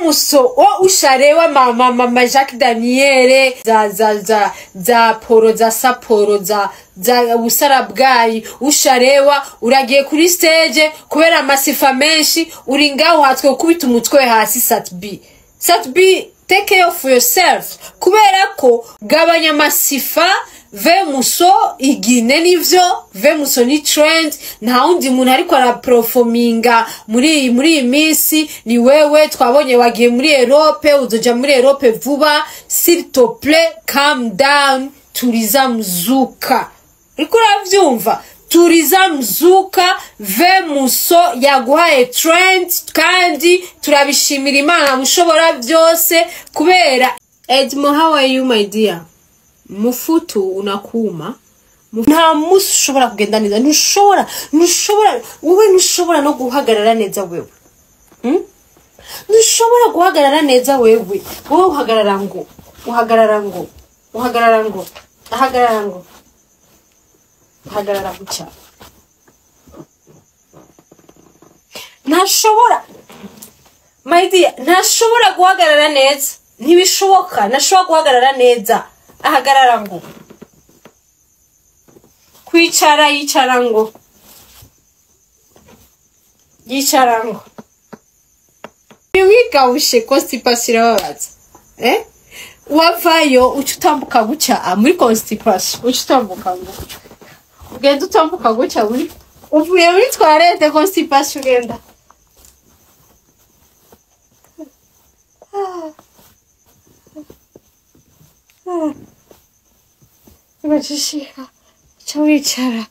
Vemuso o usharewa mama mama Jacques Daniel za za za za poro za saporo za za busarabwayi usharewa uragiye kuri stage kubera amasifa menshi uri ngaho hatswe gukubita umutwe hasi. Sat-B, Sat-B, take care of yourself kubera ko gabanya amasifa. Vemuso igine nivyo, Vemuso ni trend, nta wundi muntu ariko araprofominga muri iyi minsi ni wewe. Twabonye wagiye muri Europe, uzoja muri Europe vuba. S'il te plaît, calm down, turiza mzuka. Uriko uravyumva? Turiza mzuka. Vemuso yaguhaye trend kandi turabishimira Imana mushobora byose kubera. Edmo, how are you my dear? Mufutu unakuma. Nta musi ushobora kugenda neza, ntushobora wowe ntushobora no guhagarara neza wewe. Ntushobora guhagarara neza wewe. Wowe uhagarara ngo uhagarara ngo ahagarara ngo ahagarara gutya. Ntashobora my dear, ntashobora guhagarara neza, ntibishoboka, ntashobora guhagarara neza. Ahagarara ngo kwicara, yicara ngo yicara ngo wigawushe constipation irababaza. Wavayo uca utambuka gutya muri constipation, uca utambuka ngo ugenda utambuka gutya muri uvuye muri toilette constipation ugenda. Ugacishika uca wicara,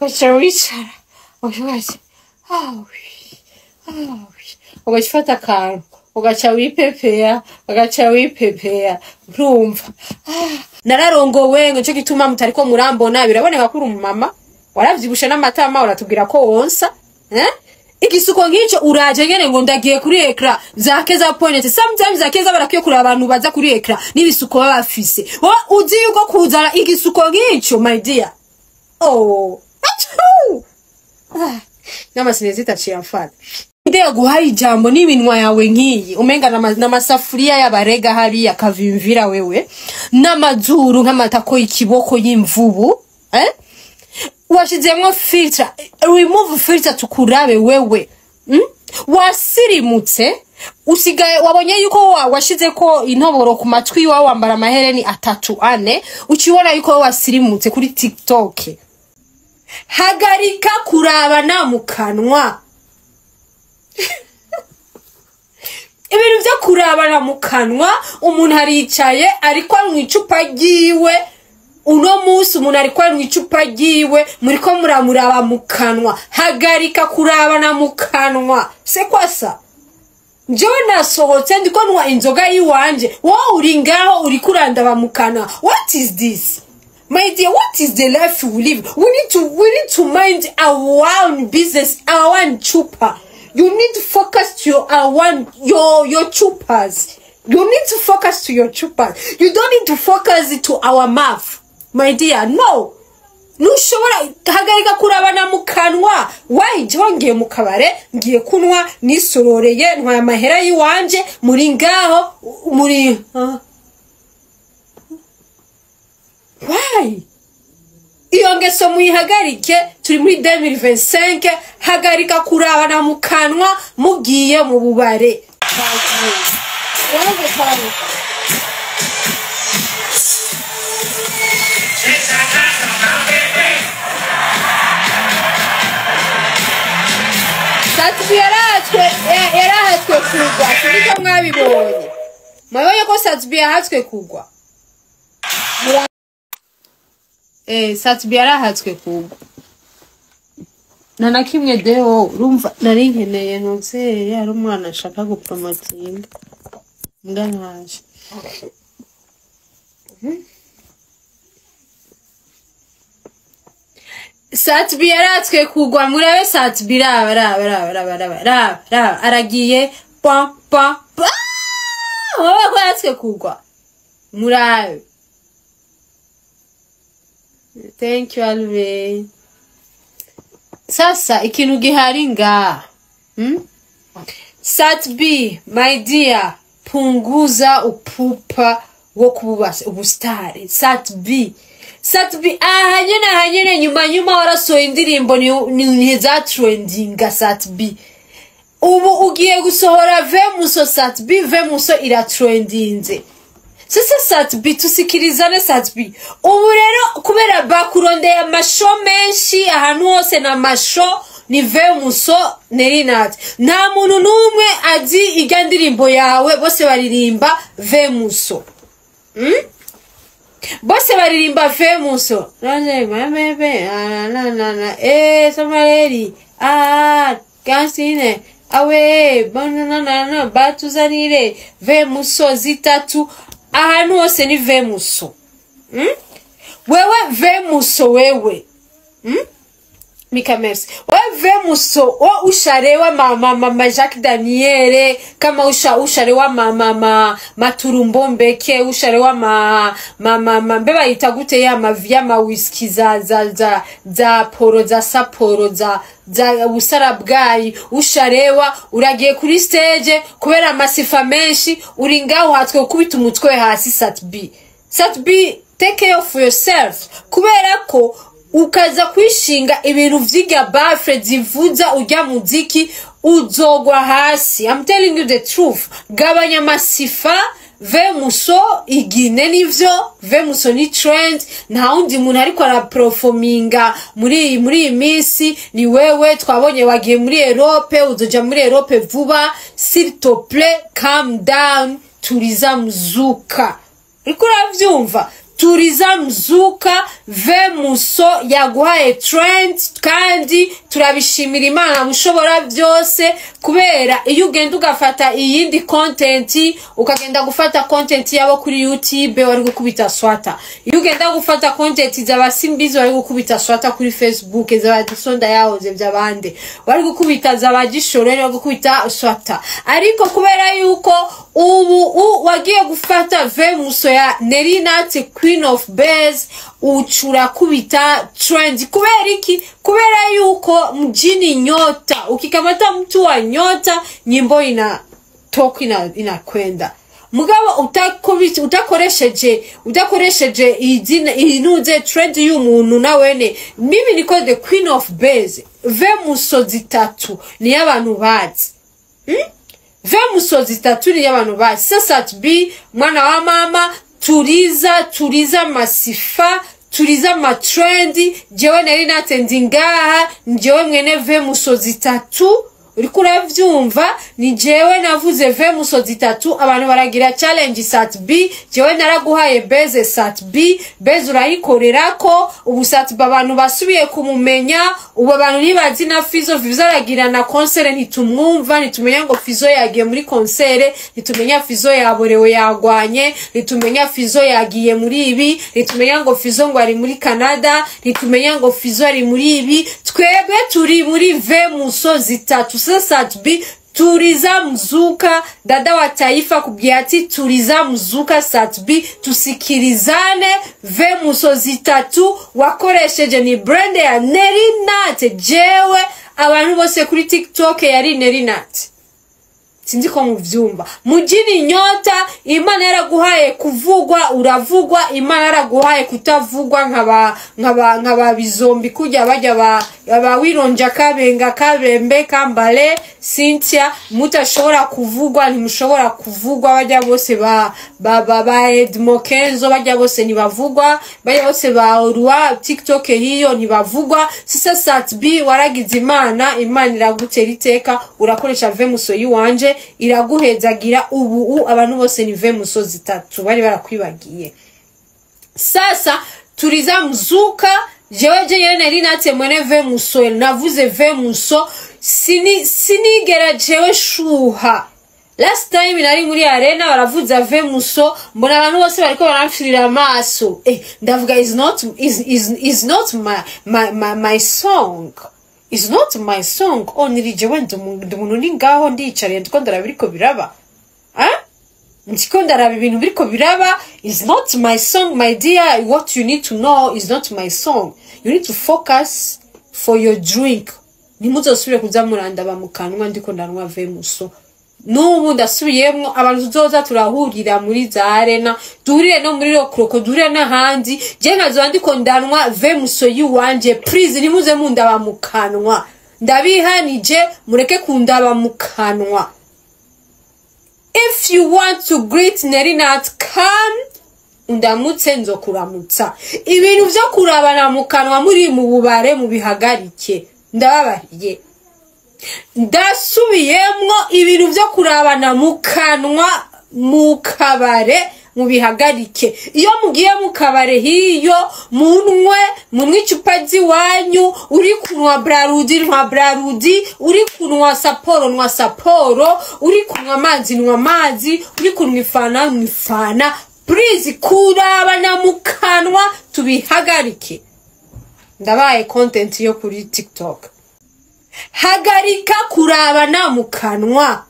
ugaca wicara, ugaca ufata akantu ugaca wipepea, ugaca wipepea. Urumva nararongowe ngo nico gituma mutariko murambona. Biraboneka ko uri umumama waravyibushe n'amatama, uratubwira ko wonsa. Igisuko nk'icyo uraje nyene ngo ndagiye kuri ekra za Keza Point. Sometimes za Keza barakwiye kuraba abantu baza kuri ekra n'ibisuko baba bafise. Wowe uzi yuko kuzana igisuko nk'icyo my dear. Oh, n'amasinezita aciye amfata. Nde guhaye ijambo n'iminwa yawe nk'iyi umenga n'amasafuriya y'abarega hariya kavimvira wewe n'amazuru nk'amatako y'ikiboko y'imvubu. Washizemwo filter, remove filter tukurabe wewe. Wasirimutse usigaye wabonye yuko washize ko intoboro ku matwi wawe wambara amahereni 3 4 ukibona yuko wasirimutse kuri TikTok. Hagarika kurabana mu kanwa. Ibintu byo kurabana mu kanwa, umuntu aricaye ariko anywa icupa ryiwe. Uno munsi umuntu ariko anywa icupa ryiwe muriko muramuraba mu kanwa. Hagarika kurabana mu kanwa. C'est quoi ça? Njyewe nasohotse ndiko nywa inzoga yiwanje, wowe uri ngaho uri kurandaba mu kanwa. What is this? My dear, what is the life we live? We need to mind our own business, our own chupa. You need to focus to your chupas. You need to focus to your chupas. You don't need to focus to our mouth, my dear. No. Ntushobora hagarika kurabana mu kanwa. Why ngiye mu kabare ngiye kunwa nisororeye ntwaye amahera yiwanje muri ngaho muri Why? Iyo ngeso muyihagarike, turi muri 2025. Hagarika kurabana mu kanwa mugiye mu bubare. Sat-B yarahatswe kugwa, siniko mwabibonye. Mwabonye ko Sat-B yahatswe kugwa. Sat-B yarahatswe kugwa. Na na kimwe deo urumva nari nkeneye ntuze ari umwana ashaka gupromotinga. Mbwa nkaje. Sat-B yaratswe kugwa, murabe Sat-B raba raba raba raba raba raba aragiye pa pa pa. Wowe ko yaratswe kugwa. Murabe. Thank you Alve. Sasa ikintu gihari nga. Sat-B, my dear, punguza upupa wo kuba ubustari. Sat-B, Sat-B, aha nyene, aha nyene, nyuma nyuma warasohoye indirimbo ni za trendinga. Sat-B, ubu ugiye gusohora Vemuso. Sat-B, Vemuso iratrendinze. Sasa Sat-B, tusikirizane. Sat-B, ubu rero kubera bakurondeye amasho menshi ahantu hose na masho ni Vemuso Nelly Nat, nta muntu n'umwe azi irya ndirimbo yawe. Bose baririmba Vemuso. Bose baririmba Vemuso. Samareri, ah, kansine awe bananana, batuzanire Vemuso zitatu. Ahantu hose ni Vemuso. Wewe Vemuso, wewe. Mika merci. Wewe Vemuso, wo usharewa mama mama Jacques Daniele, kama usharewa mama maturumbo mbeke, usharewa ma mama ma, mbe bayita gute, ya ma ya ma whisky za poro, za Sapporo, za busarabwayi. Usharewa, uragiye kuri stage kubera amasifa menshi, uri ngaho hatwe gukubita umutwe hasi. Sat-B, Sat-B, take care of yourself, kubera ko ukaza kwishinga ibintu vy'irya baffle zivuza urya muziki, uzogwa hasi. I'm telling you the truth. Gabanya amasifa. Vemuso igine nivyo, Vemuso ni trend, nta wundi muntu ariko araperforminga muri iyi minsi, ni wewe. Twabonye wagiye muri Europe, uzoja muri Europe vuba. S'il te plaît, calm down, turiza mzuka. Uriko uravyumva? Turiza mzuka. Vemuso yaguhaye trend kandi turabishimira Imana mushobora byose, kubera iyo ugenda ugafata iyindi content, ukagenda gufata content yabo kuri YouTube, wari gukubita swata. Iyo ugenda gufata content z'abasimbizi, wari gukubita swata. Kuri Facebook z'abadisonda yahoze by'abande, wari gukubita, z'abagishoro, wari gukubita swata. Ariko kubera yuko ubu wagiye gufata Vemuso ya Nelly Nat, Queen of Base, ucura kubita trend. Kubera iki? Kubera yuko mjini nyota, ukikamata mtu wa nyota, nyimbo ina toka, inakwenda. Mugabo udakoresheje izina inuze trend y'umuntu nawene. Mimi niko the Queen of Base. Vemuso zitatu niyo abantu bazi. Vemuso zitatu niyo abantu bazi. Sasa B, mwana wa mama, turiza, turiza masifa, turiza amatrend. Jewe nari natenze ngaha, njyewe mwene Vemuso zitatu. Uriko uravyumva? Ni jewe navuze Vemuso zitatu, abantu baragira challenge. Sat B, jewe naraguhaye beze. Sat B, beze urayikorerako. Ubu Sat B abantu basubiye kumumenya. Ubu abantu ntibazi na Fizo. Fizo aragira na concert, ntitumwumva, ntitumenya ngo Fizo yagiye muri concert, ntitumenya Fizo yaborewe yagwanye, ntitumenya Fizo yagiye muri ibi, ntitumenya ngo Fizo ngo ari muri Canada, ntitumenya ngo Fizo ari muri ibi. Twebwe turi muri Vemuso zitatu. Sasa B, turiza mzuka. Dada wa taifa kubwira ati turiza mzuka. Sat B, tusikirizane. Vemuso zitatu wakoresheje ni brand ya Nelly Nat. Jewe abantu bose kuri TikTok yari Nelly Nat. Sinzi ko muvyumva. Mujini nyota, Imana yaraguhaye kuvugwa, uravugwa. Imana yaraguhaye kutavugwa, nkaba bizombi kujya bajya ba wironja kabenga kabembe kambale Cynthia, mutashobora kuvugwa, ntimushobora kuvugwa. Bajya bose ba Edmo Kenzo, bajya bose ntibavugwa, bajya bose ba Orwa TikTok hiyo ntibavugwa. Sasa Sat B, waragize Imana, Imana iragutera iteka, urakoresha Vemuso yiwanje, iraguhezagira. Ubu abantu bose ni Vemuso zitatu, bari barakwibagiye. Sasa turiza mzuka. Jewe jewe nari natse mwene Vemuso, navuze Vemuso, sinigera jewe shuha. Last time nari muri arena, baravuza Vemuso, mbona abantu bose bariko baramfirira amaso. Ndavuga is not my song, is not my song. Oh, niri jewe ndi umuntu ndi ngaho, ndiyicariye, ndiko ndaraba biriko biraba. Ah, ndiko ndaraba ibintu biriko biraba. Is not my song, my dear. What you need to know is not my song. You need to focus for your drink. Ntimuzosubire kuza murandaba mu kanwa ndiko ndanywa vemuso. N'ubu ndasubiyemwo, abantu tuzoza turahurira muri za arena, duhurire no muri rokroko, duhurire n'ahandi, je nkazoba ndiko ndanywa vemuso yiwanje. Please, ntimuze mundaba mu kanwa, ndabihanije, mureke kundaba mu kanwa. If you want to greet Nerinat, come undamutse, nzokuramutsa. Ibintu vyo kurabana mu kanwa muri mu bubare mubihagarike, ndababariye. Ndasubiyemwo, ibintu vyo kurabana mu kanwa mu kabare mubihagarike. Iyo mugiye mu kabare hiyo, munwe, munwe icupa ry'iwanyu. Uri kunwa Brarudi, nywa Brarudi. Uri kunwa Saporo, nywa Saporo. Uri kunwa amazi, nywa amazi. Uri kunwa ifana, nywa ifana. Please, kurabana mu kanwa tubihagarike. Ndabaye content yo kuri TikTok. Hagarika kurabana mu kanwa.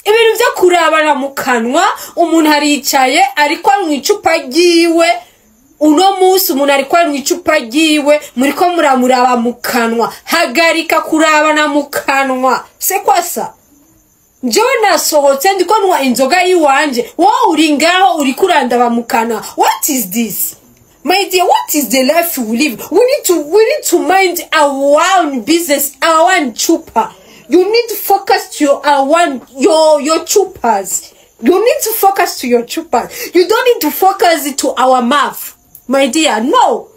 Ibintu vyo kurabana mu kanwa, umuntu aricaye ariko anywa icupa ryiwe. Uno munsi umuntu ariko anywa icupa ryiwe, muriko muramuraba mu kanwa. Hagarika kurabana mu kanwa, c'est quoi ça? Jewe nasohotse ndiko nywa inzoga yiwanje, wowe uri ngaho uriko urandaba mu kanwa. What is this, my dear? What is the life we live? We need to mind our own business, our own chupa. You need to focus to your our your your chupas. You need to focus to your chupas. You don't need to focus to our mouth, my dear. No,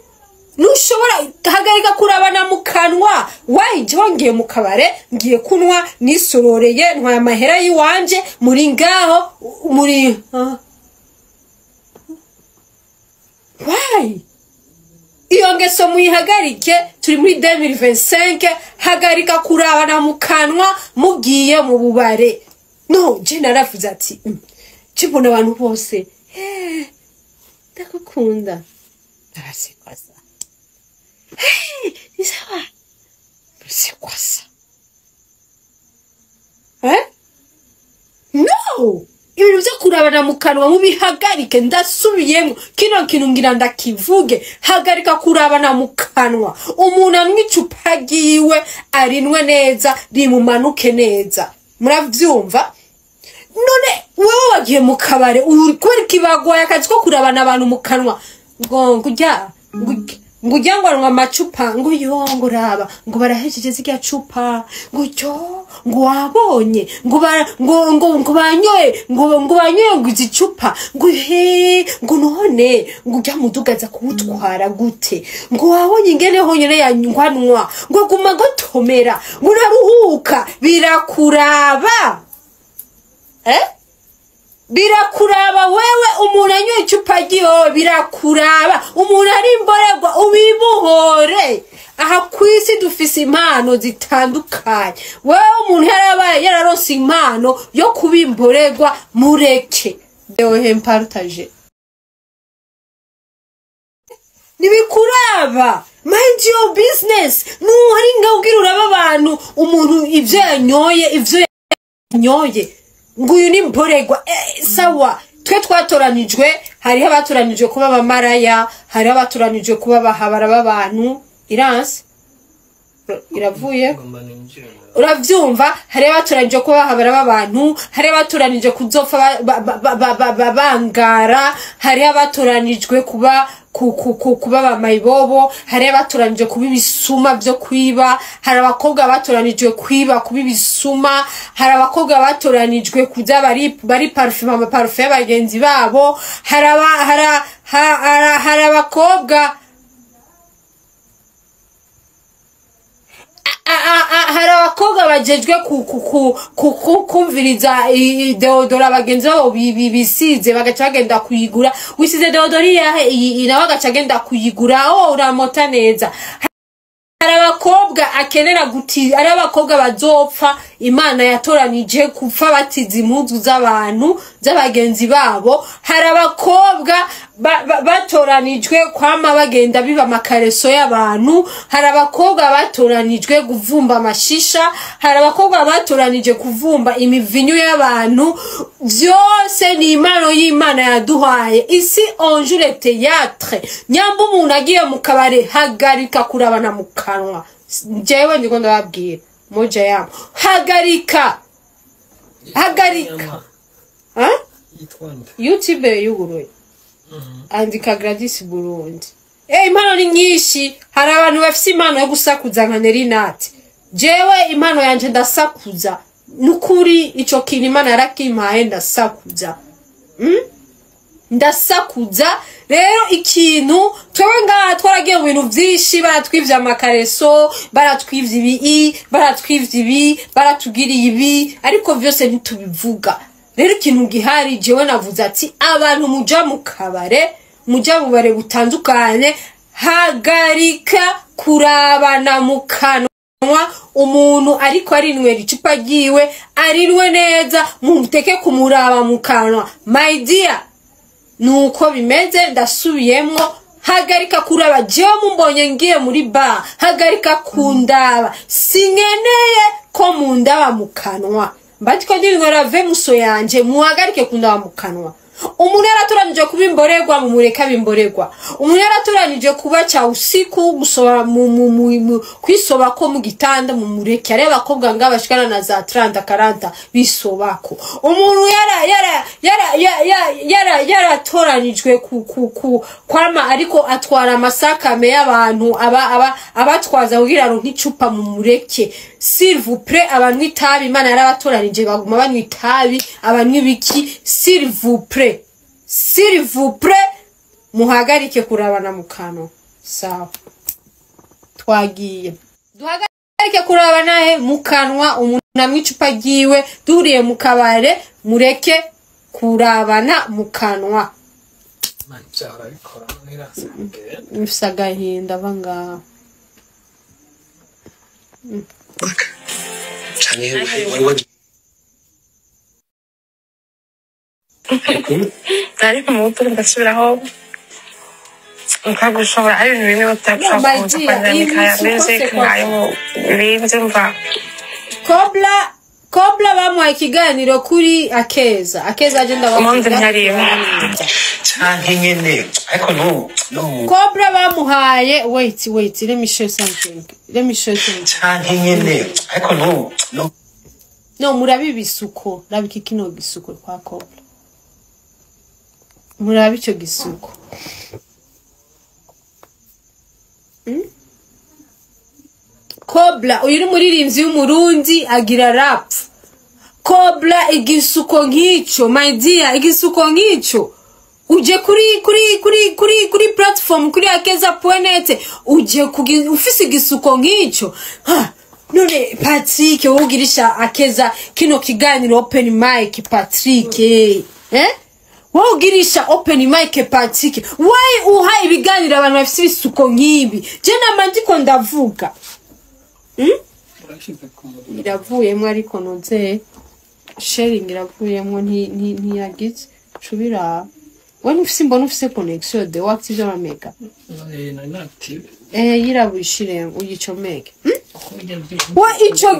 ntushobora. Hagarika kurabana mu kanwa. Why? Jewe ngiye mu kabare, ngiye kunywa, nisororeye, ntwaye amahera y'iwanje, muri ngaho muri Why? Iyo ngeso muyihagarike. Turi muri 2025. Hagarika kurabana mu kanwa mugiye mu bubare. No, je naravuze ati mbona abantu bose, ndagukunda, arasekwaza. Hey, ni sawa, c'est quoi ça, eh? No, ibintu vyo kurabana mu kanwa mubihagarike. Ndasubiyemo, kino kintu ngira ndakivuge: hagarika kurabana mu kanwa. Umuntu anywa icupa ryiwe, arinwe neza, rimumanuke neza. Muravyumva? None wewe wagiye mu kabare uri kubera ikibagwaye akazi ko kurabana abantu mu kanwa, ngo ngujya ngo ujya ngo anywa amacupa, ngo yo, ngo raba, ngo barahejeje zirya cupa, ngo yo, ngo wabonye, ngo bara ngo banyoye, ngo banyoye, ngo izi cupa, ngo he, ngo none ngo ujya muduga aza kuwutwara gute, ngo wabonye ingene honyine yanywanwa, ngo guma gotomera, ngo naruhuka. Birakuraba, eh? Birakuraba wewe? Umuntu anyoye icupa ryiwe birakuraba? Umuntu ari imborerwa, ubimuhore. Aha ku isi dufise impano zitandukanye. Wewe umuntu yarabaye yararonse impano yo kuba imborerwa, mureke. Dewe mpartage, ntibikuraba, mind your business. Nuhari ngabwira uraba abantu, umuntu ivyo yanyoye, ivyo yanyoye, ngo uyu ni imborerwa. Sawa, twe twatoranijwe, hariho abatoranijwe kuba abamaraya, hariho abatoranijwe kuba abahabara b'abantu. Iranse iravuye. Ngomba ninjire nawe. Uravyumva? Hariho abatoranije kuba abahabara b'abantu, hariho abatoranije kuzopfa bangara, hariho abatoranijwe kuba kuba bamayibobo, hariho abatoranije kuba ibisuma vyo kwiba, hari abakobwa batoranijwe kwiba, kuba ibisuma, hari abakobwa batoranijwe kuza bari parfum, amaparufe y'abagenzi babo, hari abakobwa hari abakobwa bajejwe kumviriza deodora bagenzi babo bisize, bagaca bagenda kuyigura. Wisize deodora iyahe? Iyi nawe agaca agenda kuyigura. Oh, uramota neza. Hari abakobwa akenera guti, hari abakobwa bazopfa, Imana yatoranije kupfa batiza impuzu z'abantu, z'abagenzi babo. Hari abakobwa batoranijwe kwama bagenda biba amakareso y'abantu. Hari abakobwa batoranijwe kuvumba amashisha, hari abakobwa batoranije kuvumba imivinyu y'abantu. Vyose ni impano y'Imana yaduhaye. Ici on joue le théâtre. Nyamba umuntu agiye mu kabare, hagarika kurabana mu kanwa. Jewe ndiko ndababwira moja yamo, hagarika, hagarika. Ha? Yitwa nde? YouTube yuguruye, andika Gladys Burundi. Impano ni nyinshi. Hari abantu bafise impano yo gusakuza nka Nerinati. Jewe impano yanje ndasakuza, nukuri ico kintu Imana yarakimpaye, ndasakuza. Ndasakuza. Rero ikintu twebwe ngaha twaragiye mu bintu vyinshi, baratwivye amakareso, baratwivye ibi, baratwivye ibi, baratugiriye ibi, ariko vyose ntitubivuga. Rero ikintu gihari, jewe navuze ati abantu muja mu kabare, muja mu bare butandukanye, hagarika kurabana mu kanwa. Umuntu ariko arinywera icupa ryiwe, arinwe neza, mumuteke kumuraba mu kanwa. My dear, nuko bimeze. Ndasubiyemwo, hagarika kuraba. Jewe mumbonye ngiye muri bar, hagarika kundaba, sinkeneye ko mundaba mu kanwa. Mbatiko ndinywera vemuso yanje, muhagarike kundaba mu kanwa. Umuntu yaratoranije kuba imborerwa, mumureke abe imborerwa. Umuntu yaratoranije kuba cya usiku gusoba mu kwisobako mu gitanda, mumureke. Areba abakobwa ngaba bashikana na za 30 40 bisobako. Umuntu yaratoranijwe ku kwama ariko atwara amasakame y'abantu, aba abatwaza kugira ngo nk'icupa, mumureke, s'il vous plaît. Abanywa itabi, Imana yarabatoranije baguma banywa itabi. Abanywa ibiki, s'il vous plaît, s'il vous plaît, muhagarike kurabana mu kanwa. Sawa, twagiye. Duhagarike kurabana he mu kanwa. Umuntu amwe icupa ryiwe, duhuriye mu kabare, mureke kurabana mu kanwa. Man, byahora bikora ntirasa kugenda. Mfise agahinda ava ngaho. Canke wari wagiye? Ariko mu mutwe ndasubiraho nkagushobora, hari ibintu bimwe No, batashobora my kuza dear, kwandika ya ibisuko music c'est quoi? nkayo binzi mva. Kobla, Kobla bamuhaye ikiganiro kuri Akeza. Akeza aje Umunsi ndabakunda. ntiyarimo. Canke nyene, ariko n'ubu Kobra bamuhaye, wait, wait, let me show something, let me show something. Canke nyene, ariko n'ubu No, murabe ibisuko, rabe iki kino gisuko kwa Kobra, murabe ico gisuko. Kobra uyu ni umuririmbyi w'Umurundi agira rap. Kobra, igisuko nk'ico, my dear, igisuko nk'ico, uje kuri platform, kuri akeza.net, uje ufise igisuko nk'ico. Ha, none Patrick, wowe ugirisha Akeza kino kiganiro open mic, Patrick, eh? Wowe ugirisha open mic, Patrick, why uha ibiganiro abantu bafise ibisuko nk'ibi? Je nama ndiko ndavuga. Urashyize ku muriro. Iravuyemo, ariko noze sharing iravuyemo, ntiyagize cubira. We ntufise, imbona ufise connection de active amamega. Nari naactive. Yirabishire uyicomeke. Uko ugenda. We, ico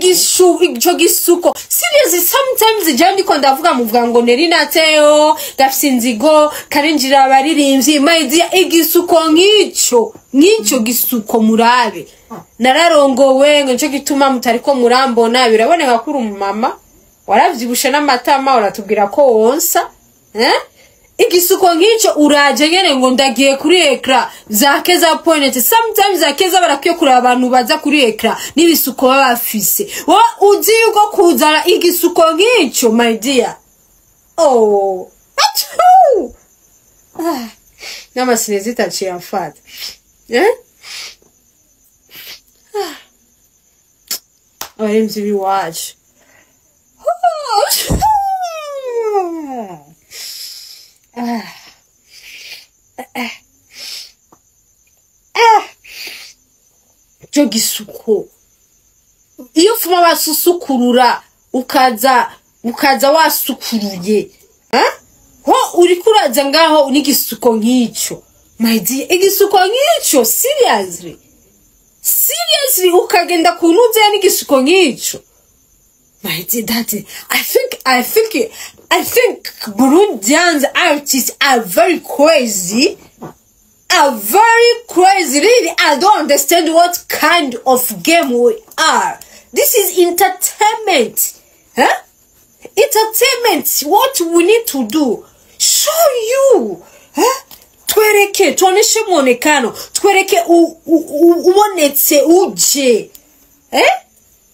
gisuko, seriously, sometimes je ndiko ndavuga, muvuga ngo neri nateo gafise inzigo karinjira abaririmbyi. My dear, igisuko nk'ico gisuko, murabe nararongowe ngo nico gituma mutariko murambona. Biraboneka ko uri umumama, waravyibushe n'amatama, uratubwira ko wonsa, eh? Igisuko nk'icyo, uraje nyene ngo ndagiye kuri écran za keza.net. Sometimes za Keza barakwiye kureba abantu baza kuri écran n'ibisuko baba bafise. Wowe uzi yuko kuzana igisuko nk'icyo, my dear, oh, achoo! Ah, n'amasinezita aciye amfata, eh? Ah, abaremvyi b'iwacu. Ah. Ah. Ah. Ico gisuko, iyo ufuma basusukurura, ukaza wasukuruye, eh? Ho uriko uraza ngaho n'igisuko nk'icyo, my dear, igisuko nk'icyo, seriously, seriously, ukagenda ku ntuze n'igisuko nk'icyo. My dear, that I think Burundians artists are very crazy. Are very crazy. Really, I don't understand what kind of game we are. This is entertainment. Huh? Entertainment. What we need to do? Show you. Huh? Twereke, tuoneshe mwonekano. Twereke ubonetse uje. Eh?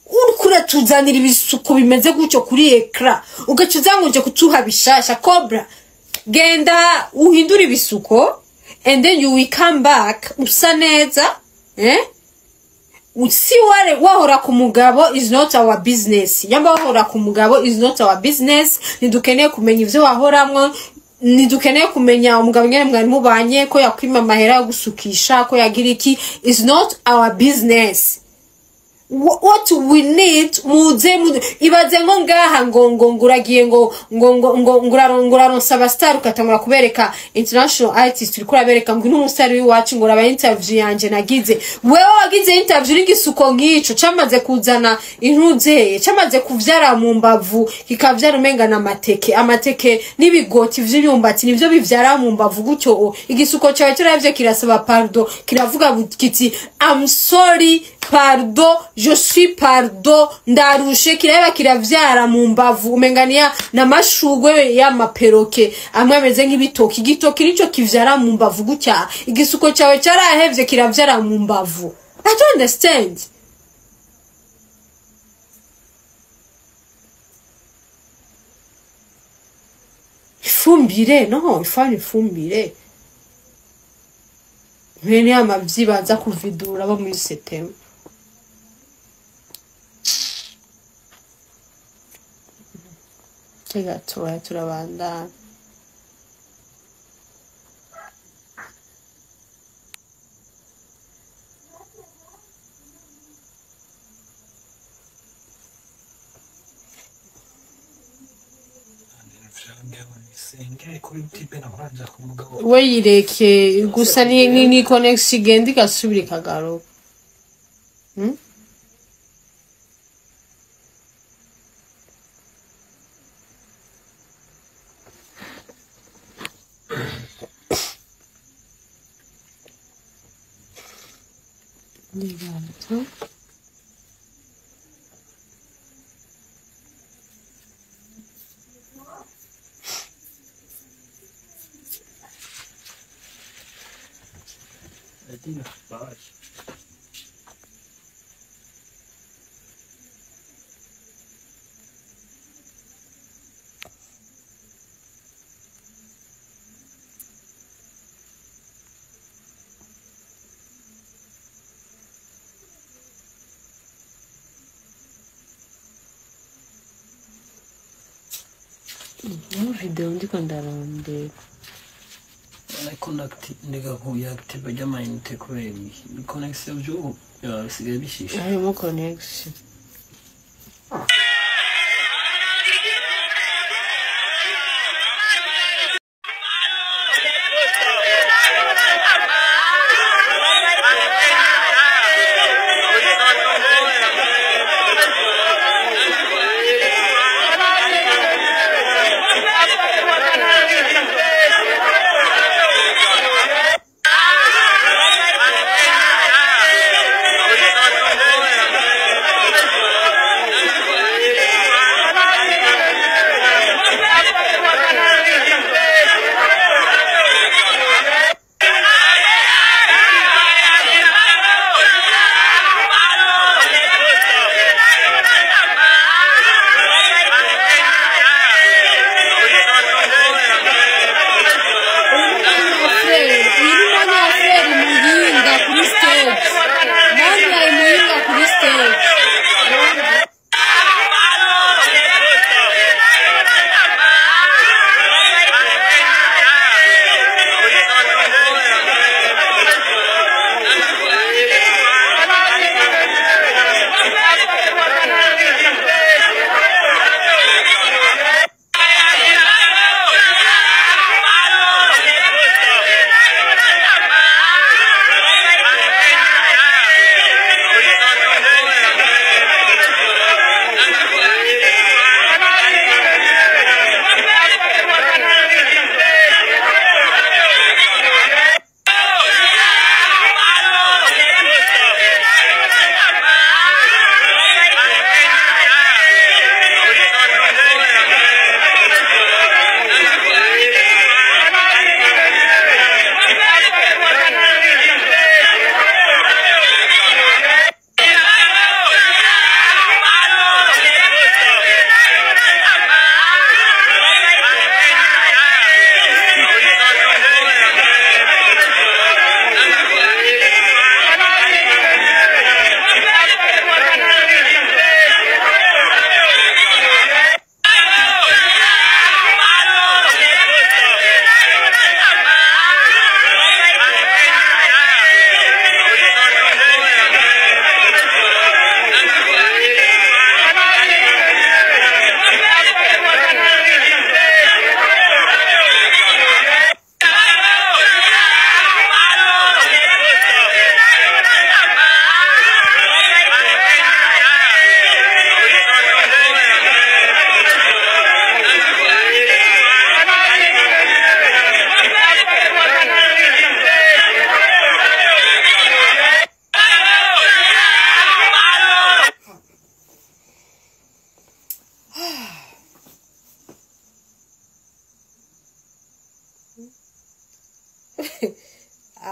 Uriko uratuzanira ibisuko bimeze gutyo kuri écran, ugaca uza ngo uje kutuha bishasha. Cobra, genda uhindure ibisuko and then you will come back usa neza, eh? Si ware wahora ku mugabo is not our business. Yamba wahora ku mugabo is not our business. Ntidukeneye kumenya ivyo wahoramwo, ntidukeneye kumenya umugabo nyene mwari mubanye, ko yakwima amahera yo gusukisha, ko yagira iki, is not our business. What we need, muze ibaze ngo ngaha ngo uragiye ngo uraronsa abastar, ugatangura kubereka international artist, uriko urabereka ngo n'umustar w'iwacu, ngo uraba interview yanje nagize. Wewe wagize interview n'igisuko nk'ico camaze kuzana intuzeye, camaze kuvyara mu mbavu, kikavyara umenga na amateke, amateke n'ibigoti vy'imyumbati nivyo bivyara mu mbavu gutyo. Igisuko cyawe turavye kirasaba pardon, kiravuga kiti I'm sorry, pardon, je suis pardon, ndarushe. Kireba kiravyara mu mbavu umengania n'amashugwe y'amaperoke amwe ameze nk'ibitoki. Igitoki nico kivyara mu mbavu gutya. Igisuko cyawe cyarahevye kiravyara mu mbavu. I don't understand. Ifumbire no ifana ifumbire mwene y'amavyi baza kuvidura bo muri setemu. Tega turabandana. Senge kuri type nahoranja ku mugabo. We yireke gusa, ni connection igenda igasubira ikagaruka. Ni gato. Ladina baje. Video ndiko ndarondera. Ariko ndeka kuyaactive ry'amayinite kubera iyi connection by'ubu bisigaye bishishe. Harimo connection.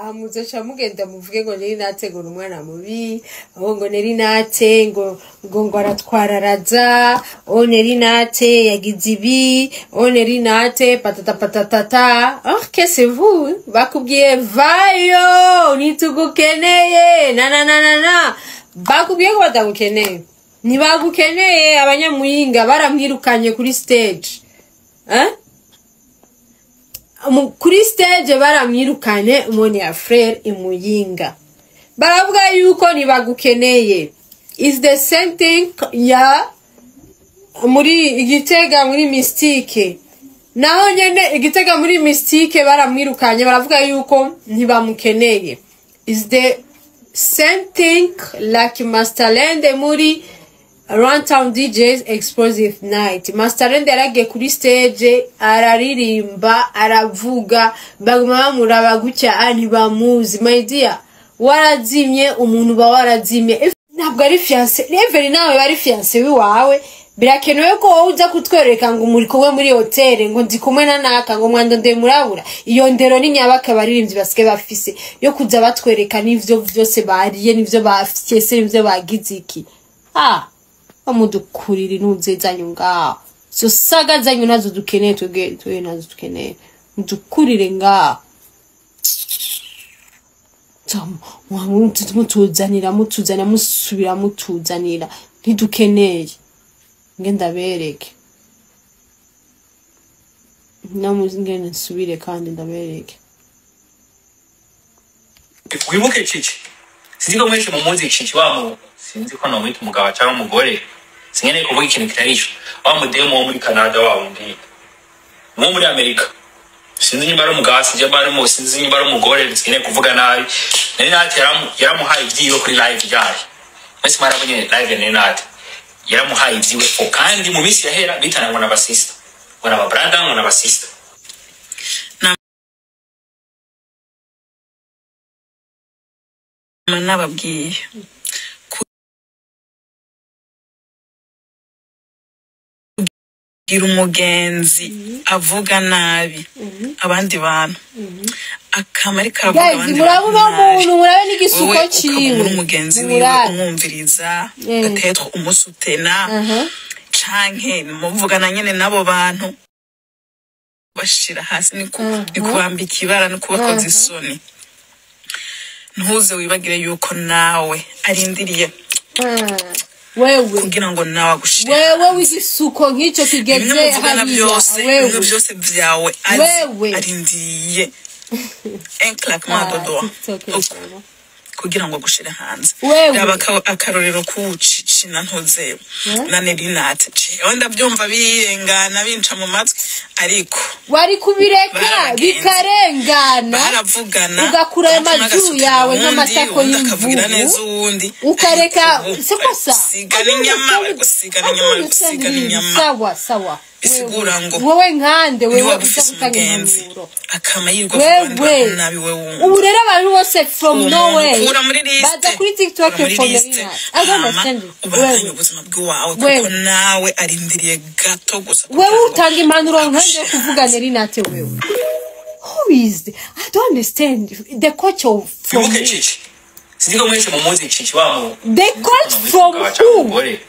Aha muzoca mugenda muvuge ngo Neri Nate ngo ni umwana mubi, aho ngo Neri Nate ngo aratwararaza, o Neri Nate yagize ibi, o Neri Nate patata patatata. Ok, c'est vous. Bakubwiye vayo, ntitugukeneye, na na na na na. Bakubwiye ko batagukeneye. Ntibagukeneye. Abanyamuyinga baramwirukanye kuri stage. Eh? Kuri stage baramwirukanye Monia Frere imuyinga. Baravuga yuko ntibagukeneye. Is the same thing ya muri Igitega muri Mystique. Naho nyene Igitega muri Mystique baramwirukanye, baravuga yuko ntibamukeneye. Is the same thing like Masterland muri Runtown DJs Explosive Night. Masterland yaragiye kuri stage araririmba, aravuga, baguma bamuraba gutya, ah, ntibamuzi. My dear, warazimye, umuntu uba warazimye. Ntabwo ari fiancé, Even nawe bari fiancé wiwawe. Birakenewe ko wowe uza kutwereka ngo muri kumwe muri hoteli, ngo ndi kumwe na naka, ngo mwandondeye murabura. Iyo ndero ni nyabaka abaririmbyi basigaye bafise yo kuza batwereka n'ivyo vyose bariye, n'ivyo bafyese, n'ivyo bagize iki. Ah, bamudukurira intuze zanyu ngaho. Izo saga zanyu nazo dukeneye twebwe, twebwe nazo dukeneye. Mudukurire ngaho. Mutuzanira, mutuzanira, musubira mutuzanira, ntidukeneye. Nge ndabereke namuzi, ngene nsubire kandi ndabereke. Wibuke Cici, sinzi ko mwese mumuzi Cici wa mu, sinzi ko nomwita umugabo cyangwa umugore, sinkeneye kuvuga ikintu kitari ico, wa mudemu wo muri Canada, wa wundi wo muri Amerika. Sinzi niba ari umugabo, sinzi niba ari umugore, sinkeneye kuvuga nabi. Nari Nati yaramuhaye ivyiwe kuri live yayo. Mwese mwarabonye live ya Nari Nati, yaramuhaye ivyiwe fo. Kandi mu minsi yahera bitana ngo n'abasista, ngo n'ababrada, ngo n'abasista. Nama nababwiye, kugira umugenzi avuga nabi abandi bantu, akama ariko aravuga Guys, abandi murabe bantu uno nabi, muntu, murabe n'igisuko wowe ukaguma ciwe. uri umugenzi wiwe, Murabe. umwumviriza, peut-être umusutena canke muvugana nyene n'abo bantu, bashira hasi ni kubambika ibara no kubakoza isoni. Ntuze wibagire yuko nawe arindiriye Wewe kugira ngo nawe agushire wewe hanze. W'igisuko nk'icyo kigeze Bimwe muvugana hariya. byose, bimwe Wewe byose vyawe azi, Wewe. arindiriye un claquement de Ah, doigts TikTok uko kugira ngo agushire hanze. Wewe. Raba akarorero k'ucici na ntuze na Nerinate. Jewe ndabyumva birengana binca mu matwi, ariko Wari kubireka barabagenzi. bikarengana, Baravugana, ugakura ayo umwe mazuru agasutana yawe uwundi, nk'amatako uwundi akavugira y'imvubu, neza uwundi, ukareka. Ariko ubu C'est quoi ça? bari gusigana inyama, bari gusigana inyama, bari gusigana inyama. Sawa sawa. Bisigura ngo Wowe nkande niba wewe waba uza ufise gutanga umugenzi impanuro? akama yirirwa avuga abandi Wewe bantu nabi, we wumva ubu rero abantu bose from uwo muntu nowhere kura muri liste, baza kuri TikTok kura muri for liste, Melina. I don't hama understand it. ubandanye Wewe ubuzima bw'iwawe, Wewe. kuko nawe arindiriye gato gusa Wewe kugira ngo utanga impanuro nkande yo agushire kuvuga hanze. Nerinate? Wewe, who is I don't understand the coach of from Wibuke who? Cici, sinzi ko mwese mumuzi Cici wa mu, The coach nomwita from umugabo cyangwa who? umugore,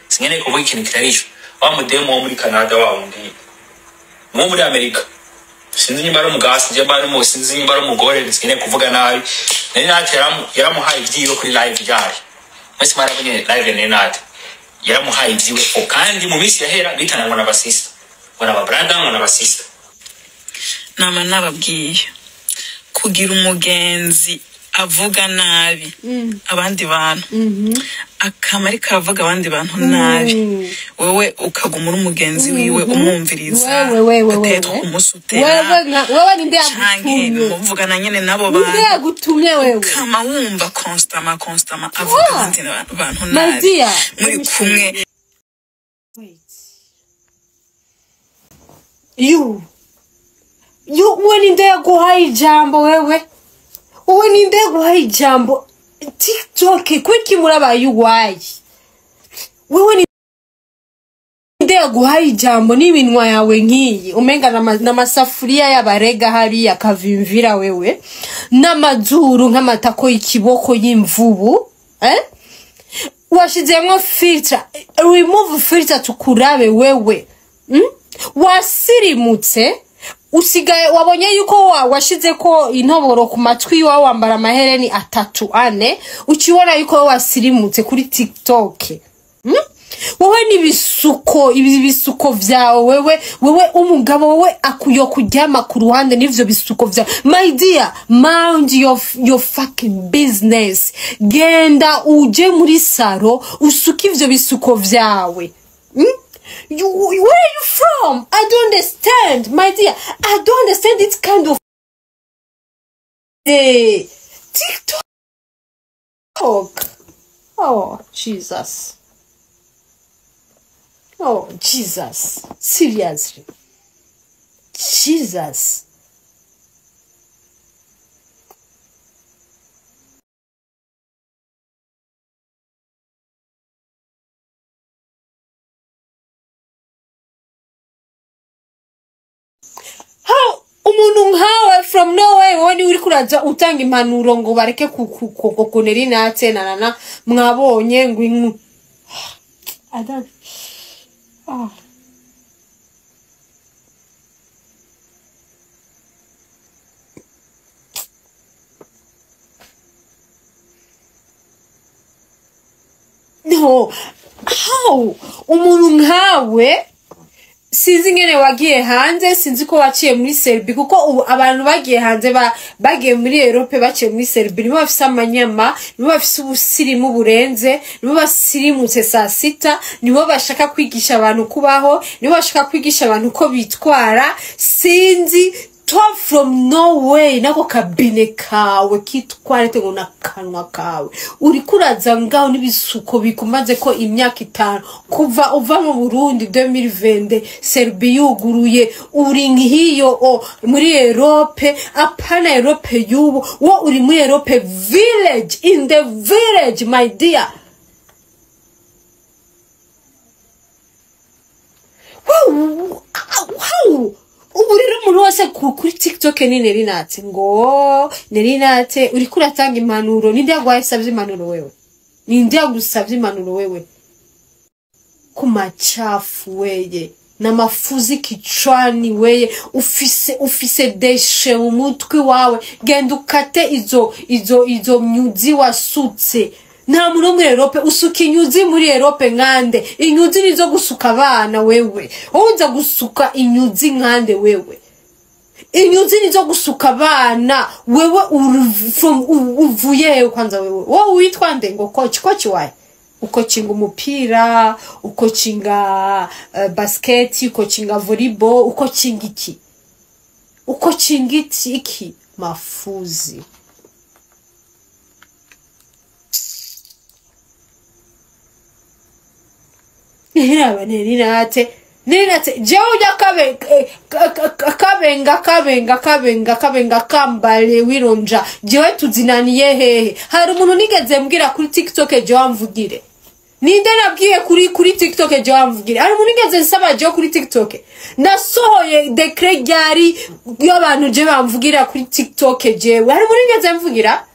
sinkeneye kuvuga ikintu kitari ico, wa mudemu wo muri Canada, wa wundi wo muri Amerika. Sinzi niba ari umugabo, sinzi niba ari umugore, sinkeneye kuvuga nabi. Nari Nati yaramuhaye ivyiwe kuri live yayo. Mwese mwarabonye live ya Nari Nati, yaramuhaye ivyiwe fo. Kandi mu minsi yahera bitana ngo n'abasista, ngo n'ababrada, ngo n'abasista. Nama nababwiye, kugira umugenzi avuga nabi abandi bantu, akama ariko aravuga abandi bantu nabi, wowe ukaguma uri umugenzi wiwe, umwumviriza, Wewe wewe peut-être wewe umusutena wewe wewe ninde canke yagutumye? muvugana nyene n'abo Ninde bantu, yagutumye wewe? kama wumva constamment constamment avuga Ah. abandi bantu My nabi dear, muri let me show kumwe. you. Wait. You we ninde yaguhaye ijambo? Wewe, wowe ninde yaguhaye ijambo? TikTok kuki murabaye uwayi? Wewe ninde Ninde yaguhaye ijambo n'iminwa yawe nk'iyi umenga n'amasafuriya y'abarega hariya kavimvira wewe, n'amazuru nk'amatako y'ikiboko y'imvubu, eh? Washizemwo filter, remove filter tukurabe wewe. Wasirimutse, usigaye wabonye yuko washize ko intoboro ku matwi wawe, wambara amahereni 3 4, ukibona yuko wasirimutse kuri TikTok. Wowe n'ibisuko, ibi bisuko vyawe wewe, wewe umugabo wewe akuyo kuryama ku ruhande n'ivyo bisuko vyawe. My dear, mind your fucking business. Genda uje muri saro usuke ivyo bisuko vyawe. Where are you from? I don't understand, my dear. I don't understand this kind of day. TikTok. Oh, Jesus. Oh, Jesus. Seriously. Jesus. How umuntu nkawe from nowhere wowe niwe uriko uraza utanga impanuro ngo bareke kukonera inatse na mwabonye ngo inku. I don't. Oh. No, how umuntu nkawe sinzi ingene wagiye hanze, sinzi ko waciye muri Serbie, kuko ubu abantu bagiye hanze bagiye muri Europe baciye muri Serbie nibo bafise amanyama, nibo bafise ubusirimu burenze, nibo basirimutse saa sita, nibo bashaka kwigisha abantu kubaho, nibo bashaka kwigisha abantu ko bitwara. Sinzi top from nowhere nako kabine kawe kitwarete ngo nakanwa kawe uriko uraza ngaho n'ibisuko bikumaze ko imyaka 5 kuva uva mu Burundi 2020 Serbie yuguruye, uri ngiyo muri Europe, apana Europe y'ubu, wo uri muri Europe village, in the village my dear. Wow, wow. Ubu rero umuntu wese kuri TikTok ni Nerinate ngo Nerinate uriko uratanga impanuro. Ninde yaguhaye savye impanuro wewe? Ninde yagusavye impanuro wewe? Ku machafu weye n'amafuzi kichwani weye, ufise deshe mu mutwe wawe, genda ukate izo myuzi wasutse. Nta muntu muri Europe usuka inyuzi muri Europe nkande. Inyuzi nizo gusuka abana wewe. Wowe uza gusuka inyuzi nkande wewe. Inyuzi nizo gusuka abana wewe, from uvuye kwanza wewe. Wowe witwa nde ngo coach, coach wae? Ukocinga umupira, ukocinga basket, ukocinga volleyball, ukocinga iki? Ukocinga iki? Mafuzi. Nerinate, Nerinate, jewe ujya kabenga kambale wironja, jewe tuzinaniye hehe? Hari umuntu nigeze mbwira kuri TikTok jewe amvugire? Ninde nabwiye kuri TikTok jewe amvugire? Hari umuntu nigeze nsaba jewe kuri TikTok? Nasohoye decret ryari y'abantu jewe bamvugira kuri TikTok jewe? Hari umuntu nigeze mvugira?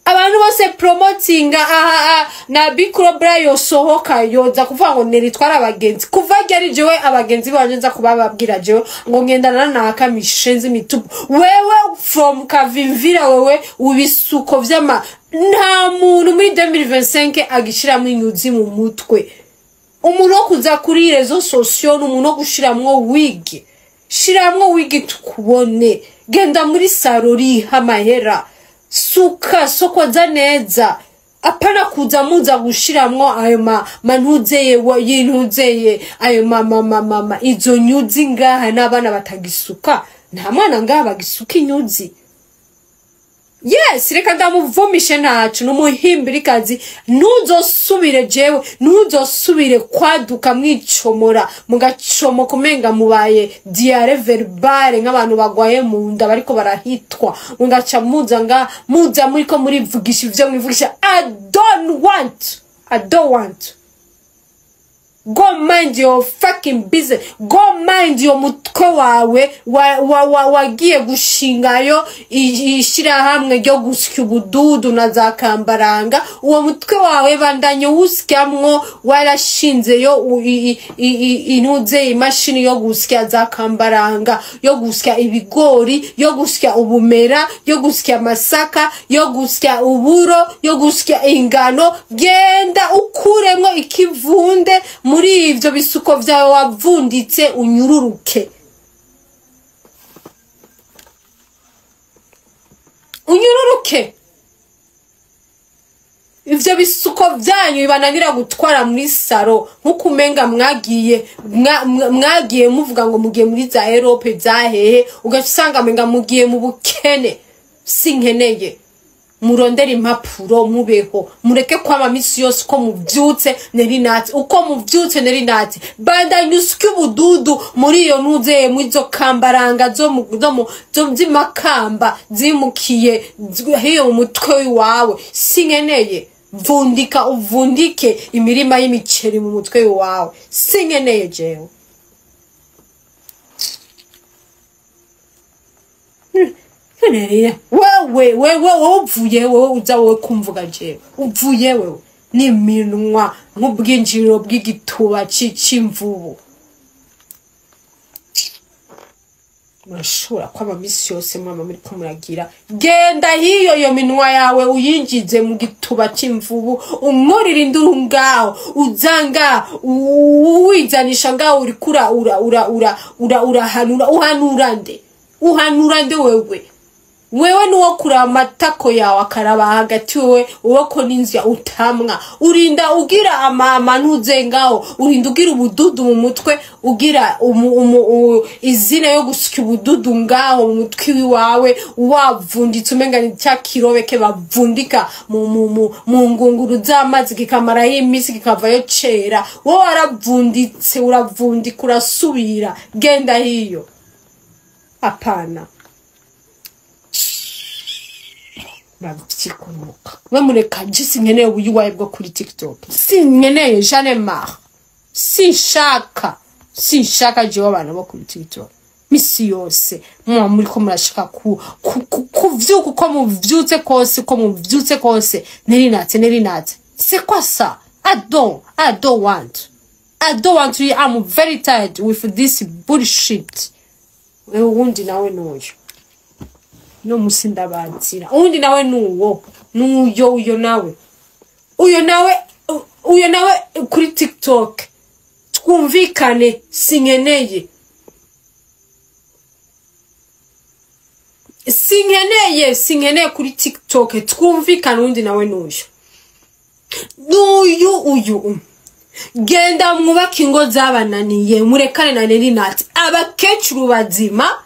Abantu bose promotinga aha na Bicrobra yosohoka yoza kuvuga ngo neritwara abagenzi. Kuva ryari jewe abagenzi banje nza kubababwira jewe ngo ngendana naka mishenzi mitupu? Wewe from Kavimvira wewe ubisuko vy'ama, nta muntu muri 2025 agishiramo inyuzi mu mutwe. Umuntu wo kuza kuri réseaux sociaux n'umuntu wo gushiramwo wig. Shiramwo wig tukubone. Genda muri saro riha amahera. Suka sokoza neza, apana kuza muza gushiramwo ayo manuzeye yintuzeye ayo mama izo nyuzi ngaha n'abana batagisuka. Nta mwana ngaha bagisuka inyuzi. Yes, reka ndamuvumishe ntacu n'umuhimbirikazi. Ntuzosubire jewe, ntuzosubire kwaduka mwicomora mugacomoka umenga mubaye diarrhée verbale nk'abantu bagwaye mu nda bariko barahitwa, mugaca muza nga muza muriko murivugisha ivyo mwivugisha. I don't want. Go mind your fucking business. Go mind your mutwe wawe wagiye gushingayo ishirahamwe ryo gusya ubududu na za kambaranga. Uwo mutwe wawe bandanye wusyamwo, warashinzeyo inuze imashini yo gusya za kambaranga, yo gusya ibigori, yo gusya ubumera, yo gusya amasaka, yo gusya uburo, yo gusya ingano. Genda ukuremwo ikivunde muri ivyo bisuko vyawe wavunditse, unyururuke. Unyururuke. Ivyo bisuko vyanyu bibananira gutwara muri saro, nkuko umenga mwagiye muvuga ngo mugiye muri za Europe za hehe, ugaca usanga menga mugiye mu bukene. Sinkeneye. Murondere impapuro mubeho, mureke kwama misi yose uko muvyutse Nerinati, uko muvyutse Nerinati. Bandanye usye ubududu muri iyo ntuze, muri izo kambaranga zo z'imakamba zimukiye hiyo mu mutwe wawe. Sinkeneye. Vundika uvundike imirima y'imiceri mu mutwe wawe. Sinkeneye jewe. Wewe wewe uvuye wewe uza wowe kumvuga jewe. Uvuye wewe n'iminwa nk'ubwinjiriro bw'igituba c'imvubu. Murashobora kwama misi yose mwama muriko muragira. Genda hiyo iyo minwa yawe uyinjize mu gituba c'imvubu, unkorera induru ngaho, uza ngaho, wizanisha ngaho, uriko urahanura, uhanura nde? Uhanura nde wewe? Wewe nuwo kuraba amatako yawe akaraba hagati wewe, uwo ko n'inzya utamwa. Urinda ugira amanuze ngaho, urinda ugira ubududu mu mutwe, ugira izina yo gusya ubududu ngaho mu mutwe wawe, wavunditse umenga ni cya kirobeke bavundika mu ngunguru z'amazi kikamarayo iminsi kikavayo cera. Wowe waravunditse, uravundika, urasubira. Genda hiyo. Apana. Bavyikomoka. We mureka je sinkeneye ubuyuwaye bwo kuri TikTok. Sinkeneye, j'en ai marre. Sinshaka. Sinshaka jewe abantu bo kuri TikTok. Misi yose mwa muriko murashaka kuvyuka uko muvyutse kose, uko muvyutse kose. Nerinatse, Nerinatse. C'est quoi ça? I don't want. I don't want to. I'm very tired with this bullshit. Uwundi nawe nuyo. No musi ndabanzira. Uwundi nawe nuwo. Nuyo uyo nawe. Uyo nawe, uyo nawe kuri TikTok. Twumvikane, sinkeneye. Sinkeneye, sinkeneye kuri TikTok. Twumvikane, uwundi nawe nuyo. Nuyu uyu. Genda mwubake ingo zabananiye, murekane na Nerinati. Abakecuru bazima,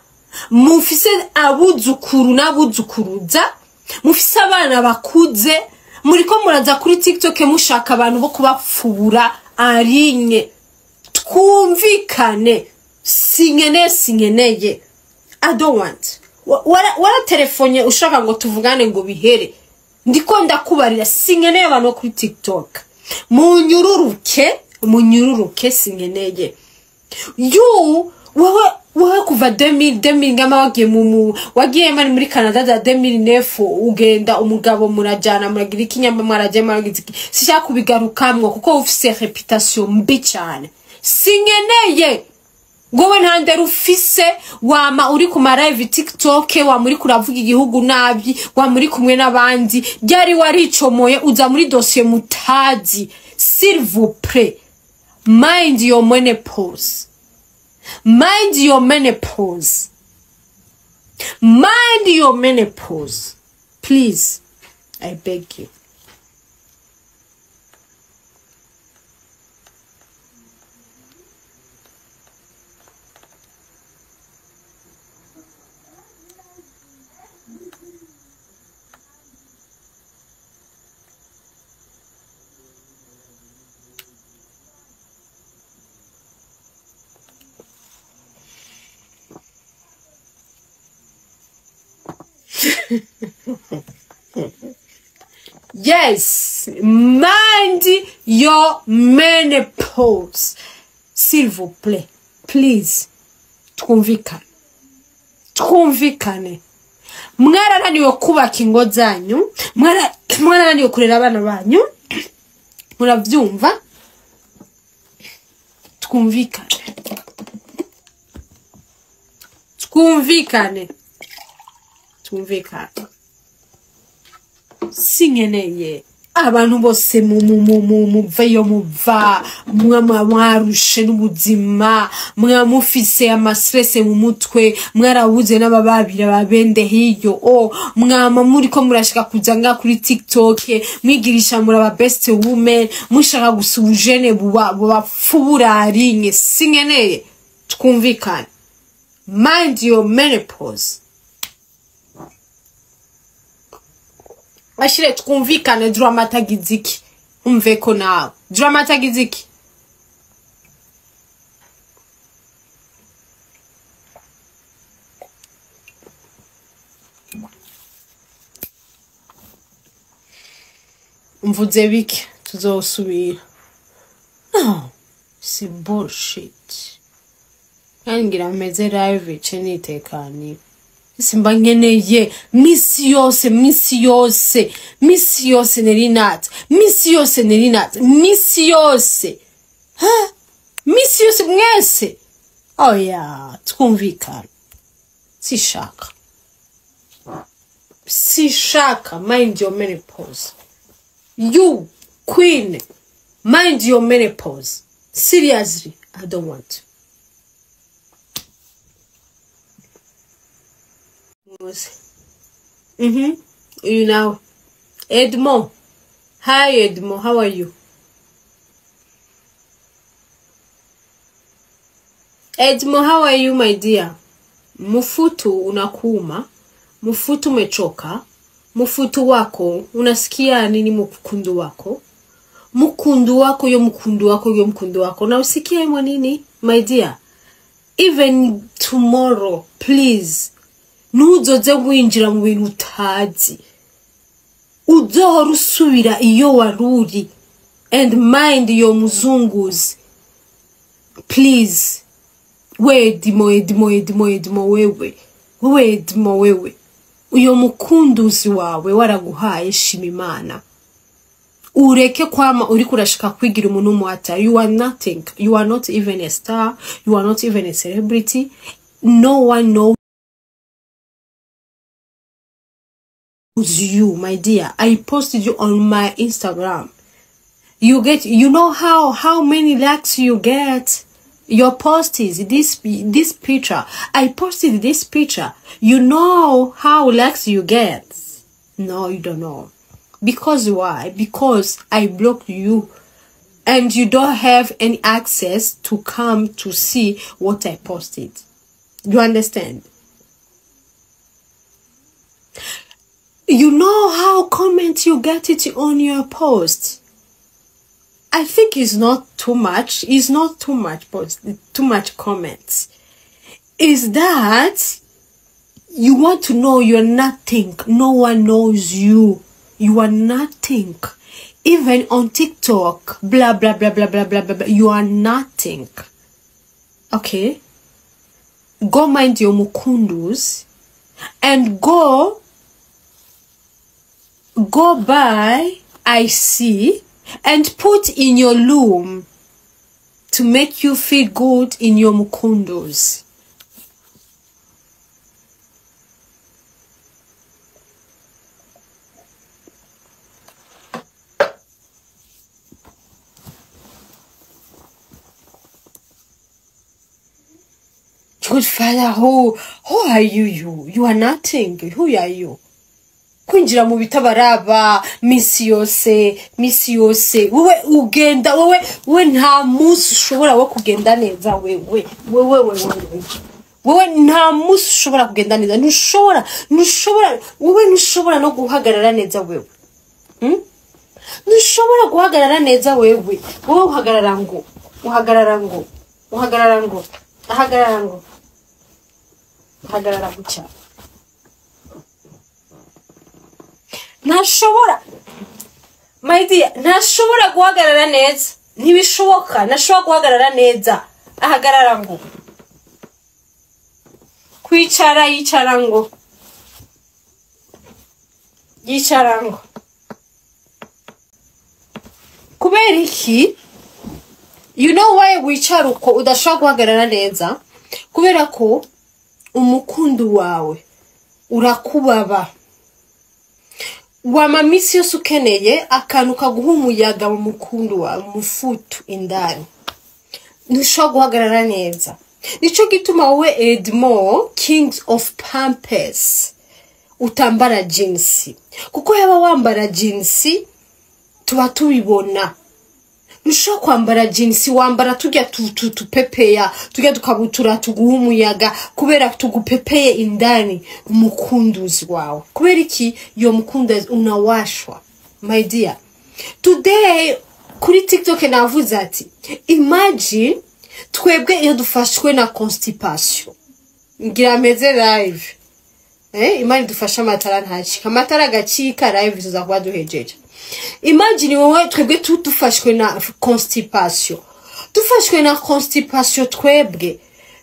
mufise abuzukuru n'abuzukuruza, mufise abana bakuze, muriko muraza kuri TikTok mushaka abantu bo kubapfubura arinye. Twumvikane, sinkeneye, sinkeneye. I don't want. Wara telefonye ushaka ngo tuvugane ngo bihere. Ndiko ndakubarira, sinkeneye abantu bo kuri TikTok. Munyururuke, munyururuke, sinkeneye. You wewe kuva 2000 ngama wagiye mu wagiye muri Canada za 2009, ugenda umugabo murajana muragira ikinyamba mwaraje muragize iki. Sishaka kubigarukamwo kuko ufise reputation mbi cyane. Sinkeneye. Gowe nta ndero ufise, wama uri ku ma live TikTok, wama uri kuravuga igihugu nabi, wama uri kumwe n'abandi, ryari waricomoye uza muri dossier mutazi. S'il vous plaît, mind your menopause. Mind your menopause. Mind your menopause. Please, I beg you. Yes, mind your menopause. menopause. S'il vous plaît, please, twumvikane, twumvikane. Mwarananiwe kubaka ingo zanyu, mwarananiwe kurera abana banyu, muravyumva? Twumvikane, twumvikane, twumvikane. Sinkeneye abantu bose muveyo muva mwarushe n'ubuzima, mwamufise amastress mu mutwe, mwarabuze n'abababira babende hiyo o mwama muriko murashaka kuja nga kuri TikTok mwigirisha muraba best woman, mushaka gusa ubujene bubapfuburarinye. Sinkeneye, twumvikane. Mind your menopause. Ashire twumvikane. Dramatagiziki umve ko nawe dramatagiziki. Mvuze bike tuzosubira. No, si bullshit. Kandi ngira meze live ice nitekaniye. Simba nkeneye misi yose, misi yose, misi yose Nerinat, misi yose Nerinat, misi yose, ha, misi yose mwese. Oya, twumvikane. Sishaka, sishaka. Mind your menopause, you queen. Mind your menopause. Seriously, I don't want. You know, Edmo. Hi Edmo, how are you? Edmo, how are you my dear? Mufutu unakuuma, mufutu umechoka, mufutu wako unasikia nini? Mukundu wako, mukundu wako, yo mukundu wako, yo mukundu wako na usikia imwa nini my dear? Even tomorrow, please, ntuzoze winjira mu bintu utazi, uzohora usubira iyo waruri, and mind your muzunguzi please. We Edmo, Edmo, Edmo, Edmo, wewe, wewe Edmo, wewe, uyo mukunduzi wawe waraguhaye, shima Imana. Ureke kwama uriko urashaka kwigira umuntu w'umuhata. You are nothing. You are not even a star. You are not even a celebrity. No one knows you, my dear. I posted you on my Instagram. You get, you know how many likes you get. Your post is this picture. I posted this picture. You know how likes you get. No, you don't know. Because why? Because I blocked you and you don't have any access to come to see what I posted. You understand? You know how comment you get it on your post. I think it's not too much. It's not too much post, too much comments. Is that you want to know you're nothing. No one knows you. You are nothing. Even on TikTok, blah, blah, blah, blah, blah, blah, blah, blah. You are nothing. Okay? Go mind your mukundus and go buy IC and put in your loom to make you feel good in your mukundus. Good father, who are you? You are nothing. Who are you? Kwinjira mu bitabaraba misi yose, misi yose. Wewe ugenda, wewe nta munsi ushobora wo kugenda neza. Wewe wewe wewe wewe nta munsi ushobora kugenda neza. Ntushobora, wewe ntushobora no guhagarara neza wewe. Ntushobora guhagarara neza wewe. Wewe uhagarara ngo, uhagarara ngo, uhagarara ngo, ahagarara ngo, ahagarara gutya. Ntashobora, my dear, ntashobora guhagarara neza. Ntibishoboka, ntashobora guhagarara neza, ahagarara ngo kwicara, yicara ngo yicara ngo. Kubera iki? You know why wicara uko udashobora guhagarara neza? Kubera ko umukundu wawe urakubaba, wama minsi yose ukeneye akantu kaguha umuyaga mu mukundu wawe, mu mufutu indani, ntushobora guhagarara neza. Nico gituma wowe Edmo Kings of Pampers utambara jinsi, kuko yaba wambara jinsi tuba tubibona. Ntushobora kwambara jinsi, wambara tujya tupepeya, tujya tukabutura tuguha umuyaga, kubera tugupepeye indani umukunduzi wawe. Kubera iki? Iyo mukunduzi unawashwa. My dear, today kuri TikTok navuze ati imagine twebwe iyo dufashwe na constipation, ngira meze live, Imana idufashe amatara ntacika, amatara agacika live tuza kuba duhejeje. Imagine wowe twebwe dufashwe na constipation, dufashwe na constipation, twebwe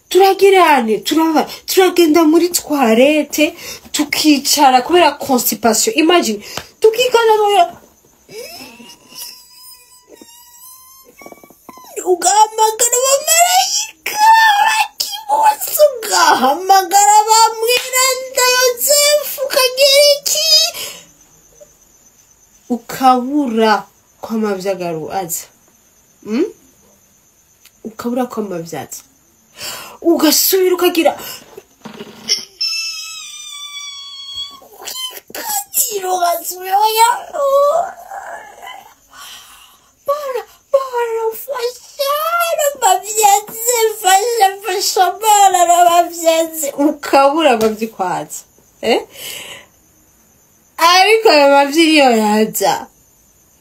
turagirane turaba turagenda muri toilette tukicara kubera constipation. Imagine tukikana, ugahamagara abamarayika bakibose, ugahamagara bamwiranda Yosefu, ukagira iki, ukabura kw'amavyagaro aza, ukabura kw'amavyaza, ugasubira ukagira ukatira, ugasubira bara bara, fasha amavyaze, fasha fasha bara amavyaze, ukabura amavyi kwaza, Ariko ayo mavyi niyo yaza,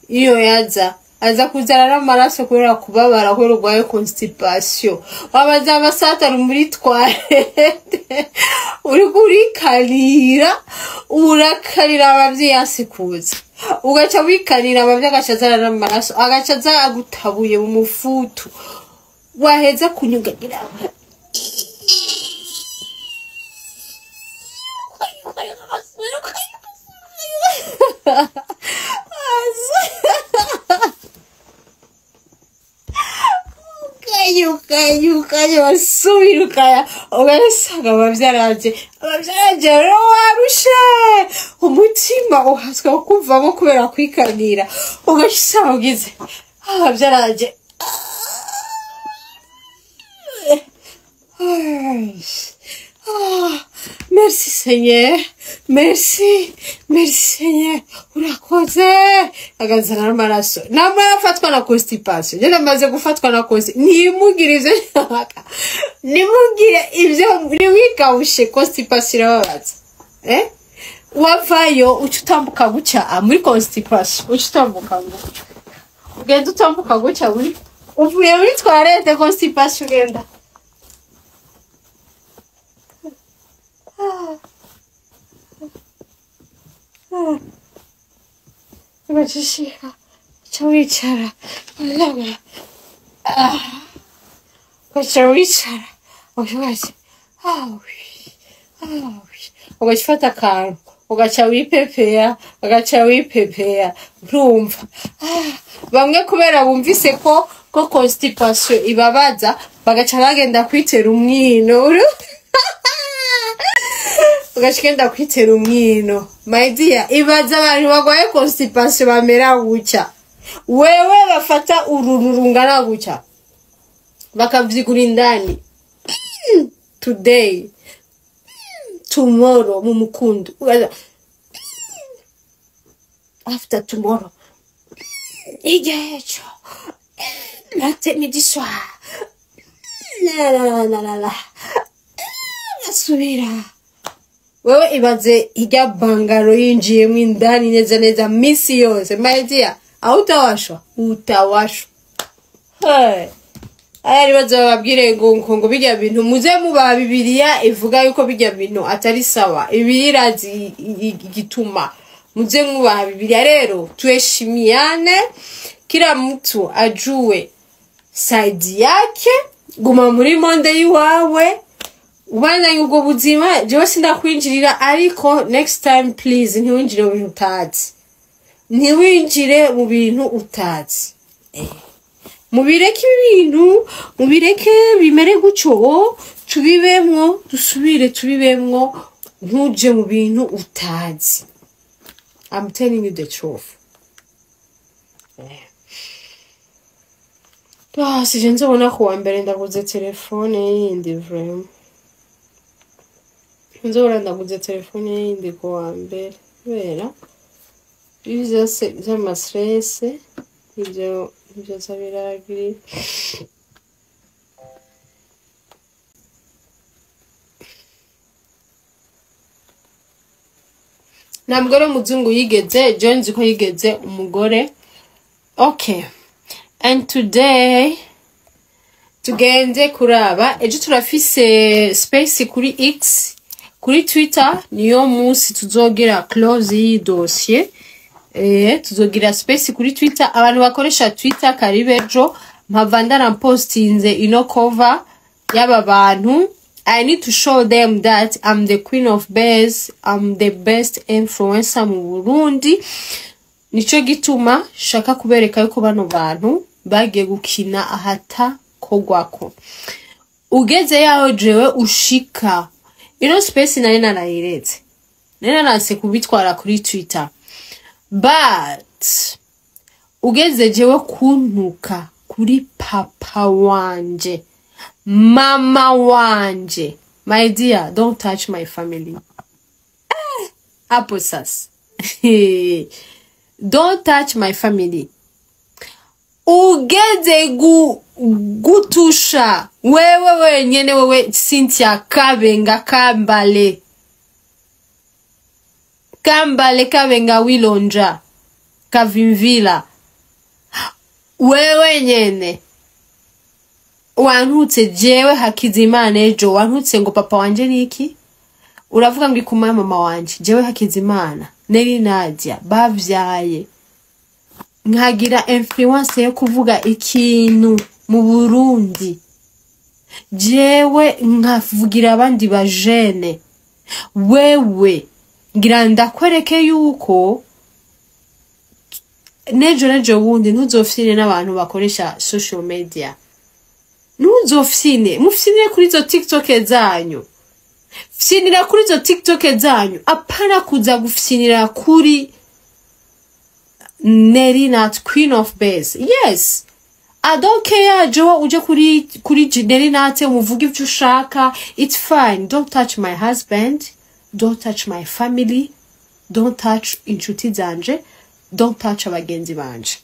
iyo yaza aza kuzana n'amaraso kubera kubabara, kubera urwaye constipation. Wabaza amasatani muri toilette, uriko urikarira, urakarira amavyi yasikuza, ugaca wikarira amavyi agaca azana n'amaraso, agaca aza agutabuye mu mufutu, waheza kunyugagira ukayuka, wasubira ukaya, ugasanga amavyaranje, amavyaranje rero warushe, umutima uhaswa kuvamo kubera kwikanira, ugasanga ugize amavyaranje. Merci Seigneur, merci, merci Seigneur, urakoze. Agazana n'amaraso, namwe arafatwa na constipation, njye namaze gufatwa na constipation. Ntimugire ivyo nshaka, ntimugire ivyo, ntimwikawushe, constipation irababaza. Wavayo uca utambuka guca muri constipation, uca utambuka guca, ugenda utambuka guca muri, uvuye muri toilette constipation ugenda ugacishika, uca wicara, ugaca wicara, ugaca ugaca ufata akantu, ugaca wipepeya, ugaca wipepeya, urumva bamwe kubera bumvise ko constipation ibabaza, bagaca bagenda kwitera umwino, ugaca ugenda kwitera umwino. My dear, ibaza abantu bagwaye constipation bamera gutya, wewe bafata uruntu rungana gutya bakavyigura indani today, tomorrow mu mukundu, after tomorrow, hirya y'ejo, matin midi soir, la la la la la, gasubira. Wewe ibaze irya bangaro yinjiyemo indani neza neza misi yose. My dear, aho utawashwa, utawashwa. Hey. Aya ribaza bababwire ngo ngo bijya bintu muze muba Bibiliya ivuga yuko bijya bintu atari sawa. Bibiliya irazi igituma muze mwubaha Bibiliya. Rero tuheshimiane, Kila mtu ajue side yake. Guma muri monde yiwawe, ubandanye ubwo buzima. Jewe sindakwinjirira, ariko next time please ntiwinjire mu bintu utazi, ntiwinjire mu bintu utazi. Mubireke ibintu, mubireke bimere gutyo, tubibemwo, dusubire tubibemwo. Ntuje mu bintu utazi. I'm telling you the truth. Ah, sije nzobona kuwa mbere ndaguze telefone yindi, vraiment. Nzobona ndaguze telefone yindi kuwa mbere, kubera ibi vyose vy'ama stress, ivyo nivyoza biragira. Nta mugore w'umuzungu yigeze, jewe nzi ko yigeze umugore. Okay, and today tugenze kuraba ejo turafise space kuri X, kuri Twitter. Niyo munsi tuzogira close y'iyi dossier. Tuzogira space kuri Twitter. Abantu bakoresha Twitter, karibu. Ejo mpava ndarampostinze ino cover y'aba bantu. I need to show them that I'm the queen of best, I'm the best influencer mu Burundi. Nico gituma shaka kubereka yuko bano bantu bagiye gukina ahata kogwako. Ugeze yaho jewe ushika. Ino space nari narayiretse. Nari naranse kubitwara kuri Twitter. But ugeze jewe kuntuka kuri papa wanje, mama wanje, my dear, don't touch my family. Hapo sasa, don't touch my family. Ugeze gutusha wewe wenyene, wewe Cynthia Kabenga Kambale, Kambale Kabenga Wilonja Kavimvila, wewe nyene wantutse jewe Hakizimana ejo, wantutse ngo papa wanje niki, uravuga ngo ikuma mama wanje. Jewe Hakizimana Neri Nadia bavyaye, nkagira influence yo kuvuga ikintu mu Burundi, jewe nkavugira abandi bajene, wewe ngira ndakwereke yuko nejo nejo bundi ntuzofyine n'abantu bakoresha social media. Ntuzofyine, mufyinire kuri izo TikTok zanyu, fyinira kuri izo TikTok zanyu, apana kuza gufyinira kuri Nelly Nat, Queen of Base. Yes, I don't care. Jewe uje kuri Nelly Nat umuvuge ivyo ushaka, it's fine. Don't touch my husband, don't touch my family, don't touch inshuti zanje, don't touch abagenzi banje.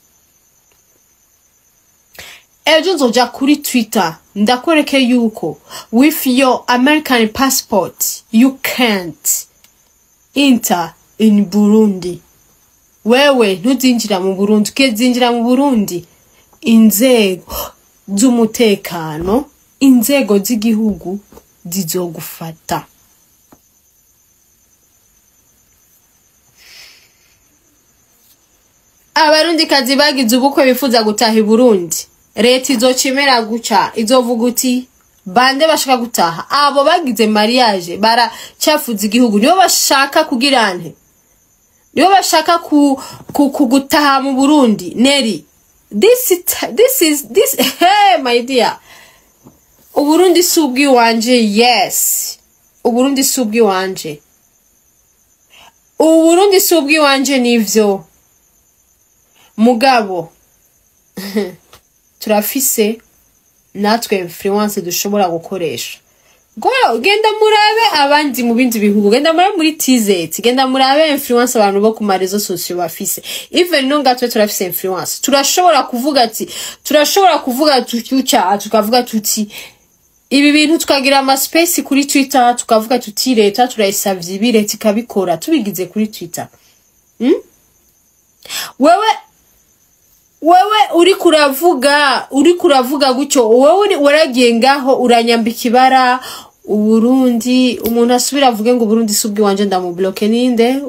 Ejo nzoja kuri Twitter ndakwereke yuko with your American passport you can't enter in Burundi. Wewe ntuzinjira mu Burundi. Ukezinjira mu Burundi, inzego z'umutekano, inzego z'igihugu zizogufata. Abarundikazi bagize ubukwe bifuza gutaha i Burundi, leta izocimera guca, izovuga uti bande bashaka gutaha? Abo bagize mariage baracafuza igihugu, nibo bashaka kugira nte, nibo bashaka ku gutaha mu Burundi. Neri, this is this. Hey my dear, Uburundi si ubw'iwanje. Yes, Uburundi si ubw'iwanje, Uburundi si ubw'iwanje, nivyo. Mugabo turafise natwe influence dushobora gukoresha. Go, genda murabe abandi mu bindi bihugu, genda murabe muri TZ, genda murabe influence abantu bo ku ma réseaux sociaux bafise. Even no ngatwe turafise influence, turashobora kuvuga ati, turashobora kuvuga tucyuca, tukavuga tuti ibi bintu, tukagira ama space kuri Twitter, tukavuga tuti leta turayisavye ibi, leta ikabikora, tubigize kuri Twitter. Wewe uri kuravuga gutyo, wowe uri waragiye ngaho uranyambika ibara Uburundi. Umuntu asubira avuge ngo Uburundi si ubw'iwanje, ndamubloke. Ninde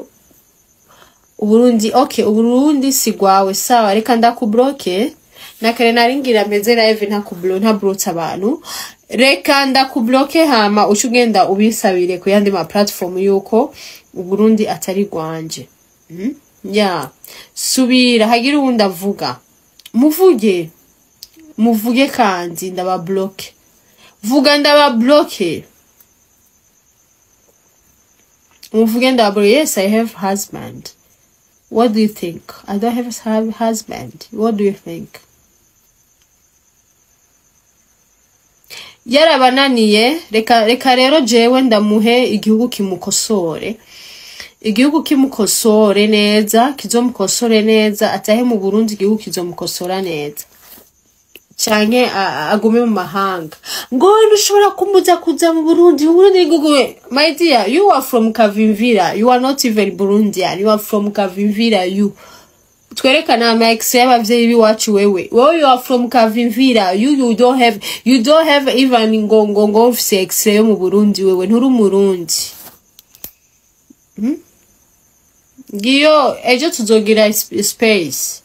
Uburundi, okay, Uburundi si gwawe, sawa, reka ndakubloke. Nakare naringira meze live ntakublo ntabrotse abantu. Reka ndakubloke hama uca ugenda ubisabire ku yandi ma platform yuko Uburundi atari gwanje. Ya subira hagira uwundi avuga, muvuge muvuge kandi ndababloke, vuga ndababloke, muvuge ndababloke. Yes, I have husband. What do you think? I don't have a husband. What do you think? Yarabananiye, reka reka rero jewe ndamuhe igihugu kimukosore, igihugu kimukosore neza, kizomukosore neza, atahe mu Burundi, igihugu kizomukosora neza, canke agume mu mahanga. Ngo ntushobora kumbuza kuza mu Burundi, Burundi ngugu. My dear, you are from Kavimvira, you are not even Burundian, you are from Kavimvira. You twerekana ama ex y'abavyeyi biwacu. Wewe wewe, you are from Kavimvira. You don't have even ngo ngo ngo ufise ex yo mu Burundi. Wewe nturi umurundi. Ngiyo ejo tuzogira space,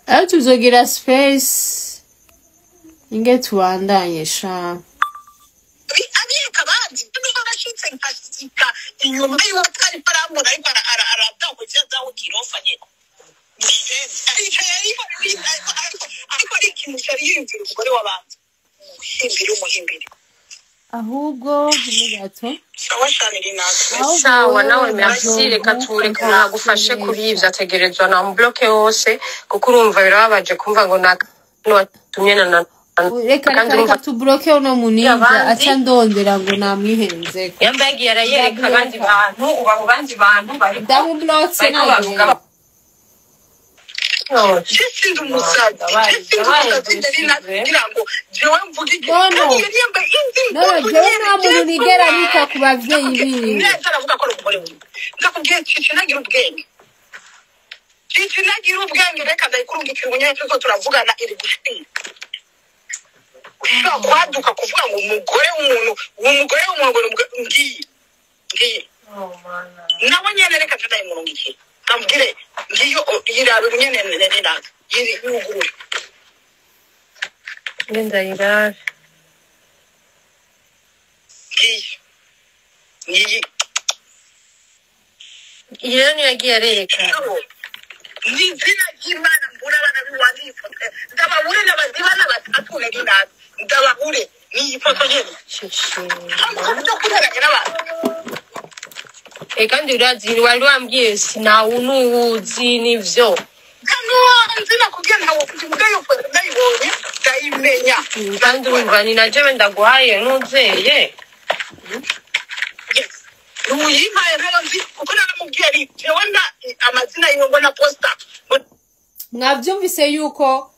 ejo tuzogira space, inge tubandanye sha. Abiyeka abandi niba arashitse nkasika inyuma y'uwo atari arambona, ariko aradahuje adaho kirofa nyine aricaye, ariko ariko ari ikintu cyari yiyumvira umugore w'abandi, umuhimbiri umuhimbiri. Ahubwo ni gato. Sawa shani rinatwe. Ahubwo Sawa. wewe Nawe merci, reka tureke umuntu agufashe kuri ivyo, ategerezwa na mubloke wose, kuko urumva birababaje kumva ngo naka watumye na reka kandi reka urumva reka tubloke uno muninja abandi aca ndondera ngo namwihenzeko. Yamba yagiye arayereka abandi Ndabloka. bantu, uba mu bandi bantu bariko Ndamublotse. bariko bavuga. Nagenda. Sinzi umusazi, sinzi umusazi nari natwe kugira ngo jewe mvuge iki. Nono. Kandi yari yambaye indi Nono, mpuzu jewe nyene. nta muntu nigera bika ku bavyeyi biwe. Neza aravuga ko ari umugore wiwe. Ndakubwiye, Cici nagira ubwenge, Cici nagira ubwenge. Reka ndayikurungikira ubunyene turiko turavugana, iri gushira ushobora kwaduka kuvuga ngo umugore w'umuntu, umugore w'umuntu, ngo ni ngiyi ngiyi nawe nyene. Reka ndayimurungikira ndamubwire ngiyo yirabe nyene nene yuguruye. Ngenda yirabe. Ngiyi ngiyi. Iyo rero niyo yagiye arerekana. Ni izina ry'Imana, mbura abana b'iwanjye iyi foto, ndababure n'abazibana batatu nari nabi, ndababure ni iyi foto nyene. Cici. Ntabwo kuberanye n'abantu. Eh, kandi urazi wari wambwiye sinawu n'uwuzi nivyo. Ntanuwanzi nakubwiye, ntawe mbwa, iyo foto ndayibonye ndayimenya. Kandi urumva ni na jewe ndaguhaye n'uzeye. Yes, nuyimpaye ntayo nzi, kuko naramubwiye ari jewe na amazina yiwe ngo na posta. Mwavyumvise yuko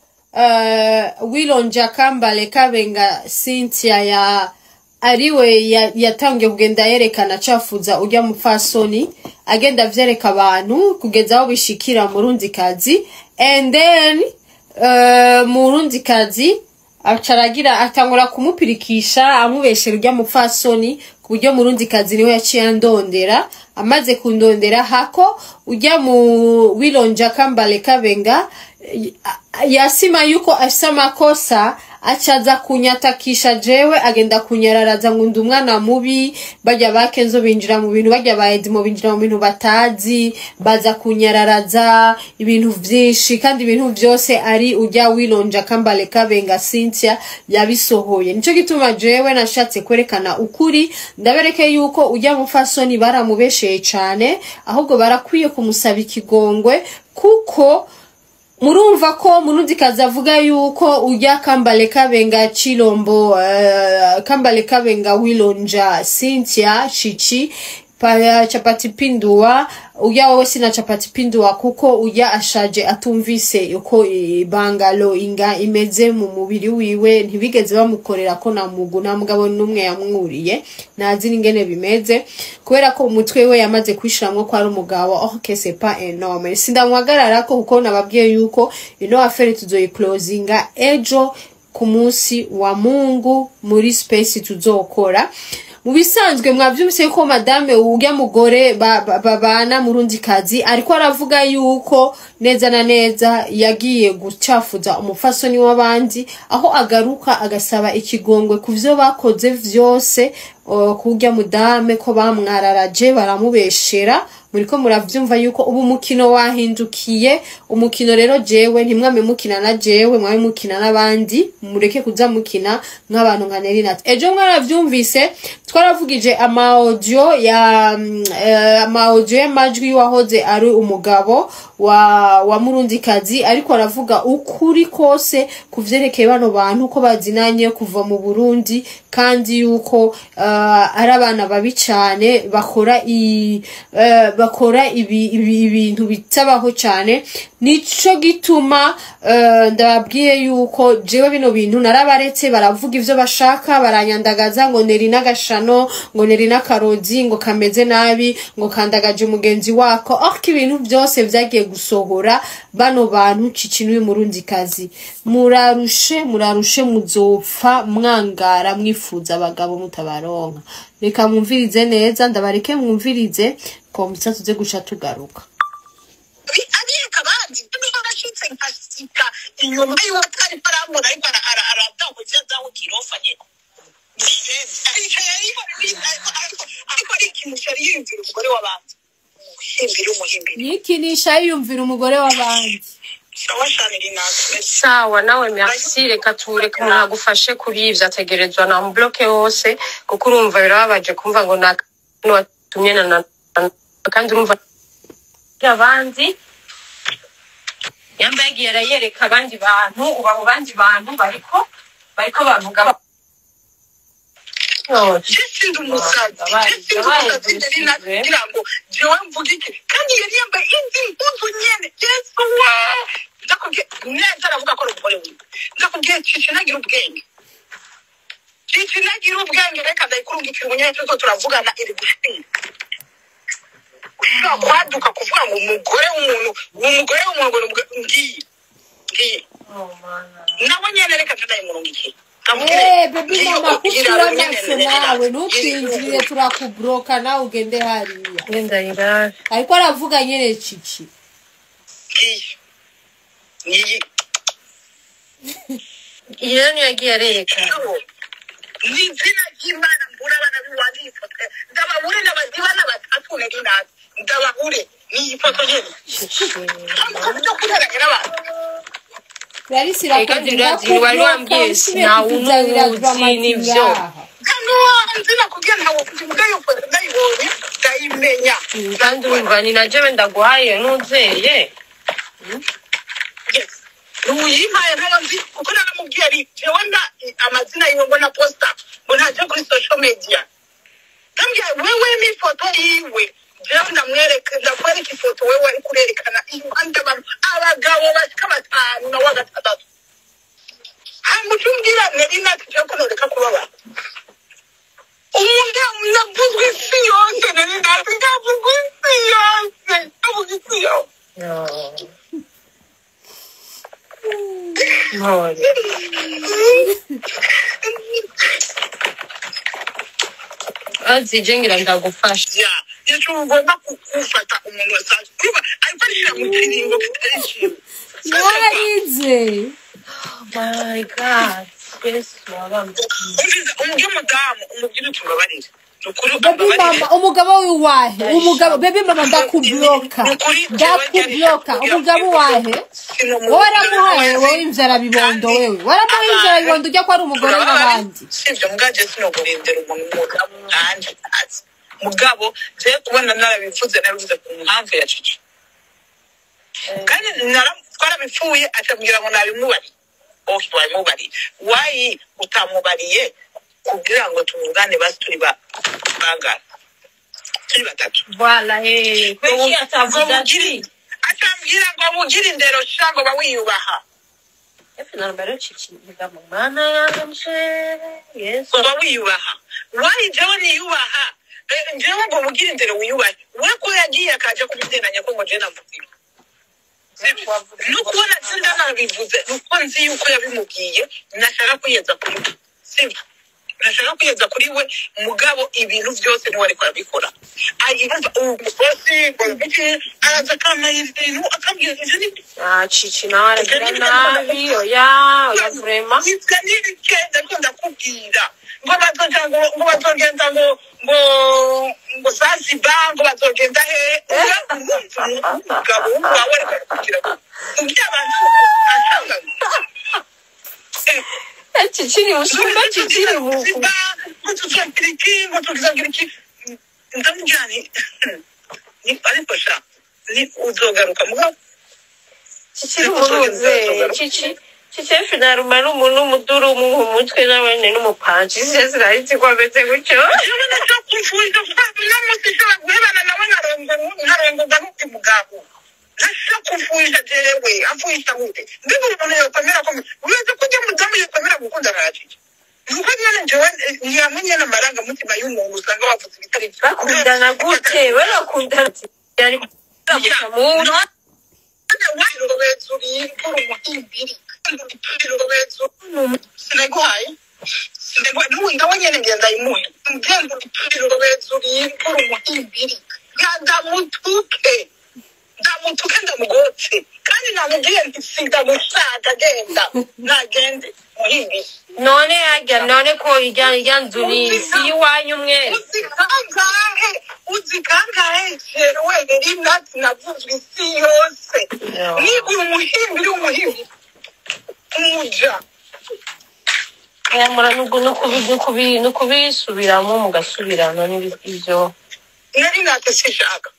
Wilonja Kambale Kabenga Cynthia ya ariwe yatangiye kugenda yerekana acafuza urya mupfasoni, agenda avyereka abantu kugeza aho bishikira Murundikazi, and then Murundikazi aca aragira atangura kumupirikisha, amubeshera urya mupfasoni, ku buryo Murundikazi niwe yaciye andondera. Amaze kundondera, hako ujya mu Wilonja Kambale Kabenga yasima yuko afise amakosa, acaza kunyatakisha jewe, agenda kunyararaza ngo ndi umwana mubi. Bajya ba Kenzo binjira mu bintu, bajya ba Edmo binjira mu bintu batazi, baza kunyararaza ibintu vyinshi, kandi ibintu vyose ari ujya Wilonja Kambale Kabenga Cynthia yabisohoye. Nico gituma jewe nashatse kwerekana ukuri, ndabereke yuko ujya mufasoni baramubesheye cane, ahubwo barakwiye kumusaba ikigongwe, kuko murumva ko Murundikazi avuga yuko ujya Kambale Kabenga Chilombo, Kambale Kabenga Wilonja Cynthia Chichi pa, chapati pindua ujya wowe sina chapati pindua, kuko ujya ashaje atumvise uko ibangalo inga imeze mu mubiri wiwe. Ntibigeze bamukorera ko na mugu, nta mugabo n'umwe yamwuriye, ntazi n'ingene bimeze, kubera ko umutwe we yamaze kwishiramwo ko ari umugabo. Ok, c'est pas un homme. Sindamuhagarara ko, kuko nababwiye yuko ino affaire tuzoyiclosinga ejo ku munsi wa Mungu muri space tuzokora. Mu bisanzwe mwavyumvise ko madame urya mugore babana murundi kazi ariko aravuga yuko neza na neza yagiye gucafuza umupfasoni w'abandi, aho agaruka agasaba ikigongwe ku vyo bakoze vyose, kurya mudame ko bamwararaje baramubeshera. Muriko muravyumva yuko ubu umukino wahindukiye umukino. Rero jewe ntimwame mukina na jewe, mwame mukina n'abandi, mureke kuza mukina nk'abantu nka Nerinat. Ejo mwaravyumvise twaravugije ama audio ya ama audio y'amajwi wahoze ari umugabo wa Murundikazi, ariko aravuga ukuri kose kuvyerekeye bano bantu ko bazinanye kuva mu Burundi, kandi yuko ari abana babi cane bakora ibintu bitabaho cane. Nico gituma ndababwiye yuko jewe bino bintu narabaretse baravuga ivyo bashaka, baranyandagaza ngo neri n'agashano, ngo neri n'akarozi, ngo kameze nabi, ngo kandagaje umugenzi wako. Ariko ibintu byose vyagiye gusohora bano bantu Cici n'uyu Murundikazi. Murarushe, murarushe, muzopfa mwangara mwifuza abagabo mutabaronka. Reka mwumvirize neza, ndabareke mwumvirize komisa tuze guca tugaruka. Abiyereka abandi niba arashitse nkasika inyuma y'uwo atari arambona, ariko aradahuje adaho kirofa nyene aricaye ariko arikinisha yiyumvira umugore w'abandi, umuhimbiri umuhimbiri Yikinisha yiyumvira umugore w'abandi. Sawa shani rinatwe. Sawa nawe, merci. Reka tureke umuntu agufashe kuri ivyo, ategerezwa na mubloke hose, kuko urumva birababaje kumva ngo naka watumye na kandi urumva abandi yambaye yagiye arayereka abandi bantu, ubu abo bandi bantu bariko bavuga. Je sindi umusazi, je sindi umusazi nari kugira ngo jewe mvuge iki, kandi yari yambaye indi mpuzu nyene. Yesu we, ndakubwiye neza, aravuga ko ari umugore wiwe. Ndakubwiye Cici ntagira ubwenge, Cici ntagira ubwenge. Reka ndayikurungikira umunyene turiko turavugana, iri gushira ushobora kwaduka kuvuga ngo umugore w'umuntu, umugore w'umuntu, ngo ni ngiyi ngiyi nawe nyene. Reka ndayimurungikira. Eh, baby mama, kusura amaso nawe ntukwinjire, turakubroka nawe ugende hariya. Ngenda irara. Ariko aravuga nyene Cici. Ngiyi ngiyi. Iyo niyo yagiye areka. Ni izina ry'Imana, mbura abana b'iwanjye iyi foto, ndababure n'abazibana batatu nari nazi, ndababure ni iyi foto nyene kandi byo kuraranye n'abantu. Clarisse. Kandi wari wambwiye sinawumuzi nivyo. Kandi nzi nakubwiye ntawe kuvuga iyo foto, ndayibonye ndayimenya. Kandi urumva ni na jewe ndaguhaye nuzeye. Yes, uyimpaye ntayo nzi, kuko naramubwiye ari jewe nda amazina yiwe ngo na posta ngo ntaje kuri social media. Ndambwiye wewe n'ifoto yiwe, jewe ndamwereka, ndakwereka ifoto wewe ari kurerekana impande abantu abagabo bashika batanu na wa gatandatu. Hama uca umbwira nari nati jewe ko noreka kubabara umuntu ndavuzwa isi yose, nari nati ndavuzwa isi yose, ndavuga isi yose. Mpore. Azi je ngira ndagufasha. Ya icyo ugomba gufata umuntu wasanzwe urumva ariko arishira mu kiringo kitari ciwe. Warize. Oh my God, Yesu wabambye. Umviza umubwire umudamu, umubwire uti mbabarire ni ukuri. Baby mama, umugabo wiwahe? Umugabo, baby mama, ndakubloka, ndakubloka. Umugabo wahe? Wowe waramuhaye wowe imvyara bibondo, wewe waramuhaye imvyara bibondo, ujya ko ari umugore w'abandi. Sivyo mugabo, sinokurindira umuntu umugabo nkanje ntazi. Mugabo je kubona narabivuze, narabivuze ku mpamvu ya Cici, kandi twarabipfuye acambwira ngo nabimubariye. Okay, wabimubariye, wayi utamubariye kugira ngo tuvugane basi turi bangana, turi batatu. Voilà, eh kuki atavuze ati Acambwira ngo mugire indero sha, ngo bawiyubaha. Efe nambere Cici vuga mu mana yanje Yesu. Ngo wiyubaha, wayi jewe niyubaha. Jewe ngo mugire indero wiyubahe, we ko yagiye akaja kubiteranya ko ngo je navuze. Nuko nzi ndanabivuze nuko nzi yuko yabimubwiye, nashaka kwiyeza kuri we, sibyo? Nashaka kwiyeza kuri we, mugabo ibintu byose niwe ariko arabikora. Ayirumva umukozi ngo iki, araza akampa ibintu, akambwira ivyo ni Ah, Cici nawe aragira nabi. Oya, oya, vraiment. Ivyo ni bikenda, ariko ndakubwira ngo bazoja, ngo bazogenda, ngo Zanzibar, ngo bazogenda hehe. Urumva umugabo wawe ariko arakubwira ngo ubyo abantu asanga Cici ni usumba, Cici ni buku. Ngo tuzogira iki, ngo tuzogira iki. Ndamubwira nti ariko sha ni uzogaruka mugabo. Cici ni umuruze. Cici, Cici finalement ni umuntu w'umuduru mu mutwe nawe n'umupanci. Cici sinari ko ameze gutyo. Jewe ndashaka kumfuhisha, n'umunsi nshobora guhebana nawe nkarongorwa n'undi mugabo. Ntashaka kumfuhisha jewe, amfuhisha gute? Mbega umuntu yokwemera ko uretse ko ujya mudamu yokwemera gukundana na Cici? Nuko nyene jewe ntiyamwe nyene amarangamutima y'umuntu usanga wavuze ibitari byo. Bakundana gute? We bakundana yari gusa mu Sinaguhaye, n'ubu ndawe nyene ngenda imuhe ngenda umuhimbiri, ndamutuke, ndamutuke, ndamugotse, kandi namubwiye nti sindamushaka, genda, nagende muhimbiri. None harya, none ko irya nzu ni si iwanyu mwese? Uzi kangahe, uzi kangahe jewe rinati navuzwe isi yose? Ni umuhimbiri, umuhimbiri, umuja. Nyamara nukubisubiramo mugasubirana n'ibyo. Nari nate sinshaka,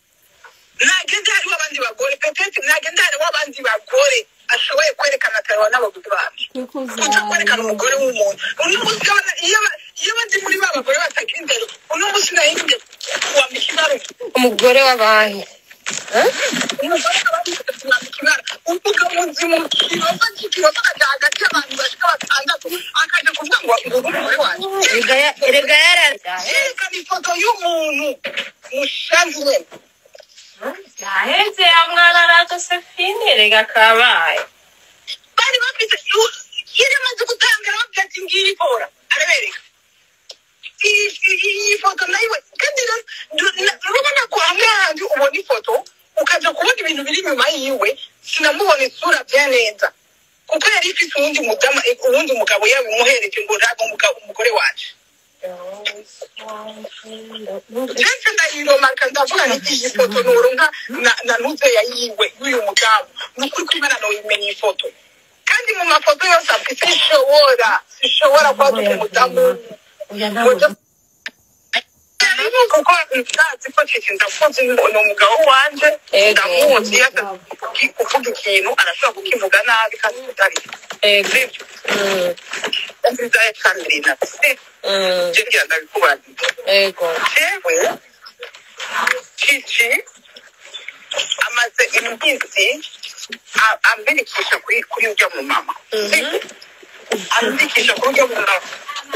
nagende hariho abandi bagore, peut-être nagende hariho abandi bagore ashoboye kwerekana atariho n'abagore bacu, kuja kwerekana umugore w'umuntu. Uno munsi iyo bandi muri ba bagore batagira indero, uno munsi nahinge kuwambika ibara. Umugore w'abandi. Umugore w'abandi kuwambika ibara, umugabo muzima kirofa kirofa akaja hagati y'abantu bashika batandatu, akaja kuvuga ngo umugore wanje. Erega yararya. Yerekana ifoto y'umuntu mushanzi nyene. Yaheze ya mwana na Josephine, erega kabaye. Bari bafite yari amaze gutanga, arababwira ati ngiyi ikora, arabereka iyi foto nayo. Kandi urabona ko hamwe handi ubona ifoto ukaja kubona ibintu biri inyuma yiwe. Sinamubona isura bya neza kuko yari ifise uwundi mudamu, uwundi mugabo yabimuhereje ngo ntabwo umugabo umugore wanje. Jewe ndayiromaka, ndavuga nti iyi foto noronka na ntuzeya yiwe y'uyu mugabo, ni ukuri ko Imana noyimenya iyi foto. Kandi mu mafoto yose afise, sishobora kwaduka umudamu kuko ndazi ko Cici ndamuzi, ni umugabo wanje. Ego. Ndamuzi, iyo kuvuga ikintu arashobora kukivuga nabi kandi bitari sibyo. Nziza ya Sandrina, je ngira ndabikubaza. Ego. Jewe Cici amaze iminsi ambirikisha kuri urya mu mama, ambirikisha kuri urya mu mama.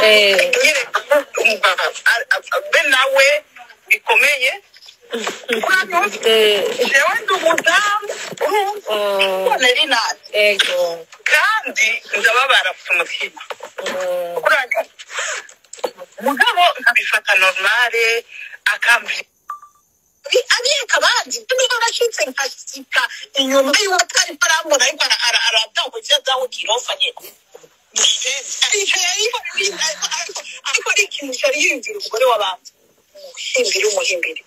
Nyereka ko umugabo be nawe bikomeye. Uranyumva? Jewe ndi umudamu, urumva? Nari nazi. Ego. Kandi ndababara ku mutima. Uranyumva? Mugabo nkabifata normale, akambwira abiyeka abandi, niba arashitse nkasika inyuma y'uwo atari arambona, ariko aradahukira adahukira nyine, aricaye ariko arikinisha, ariyumvira umugore w'abandi, umuhimbiri, umuhimbiri.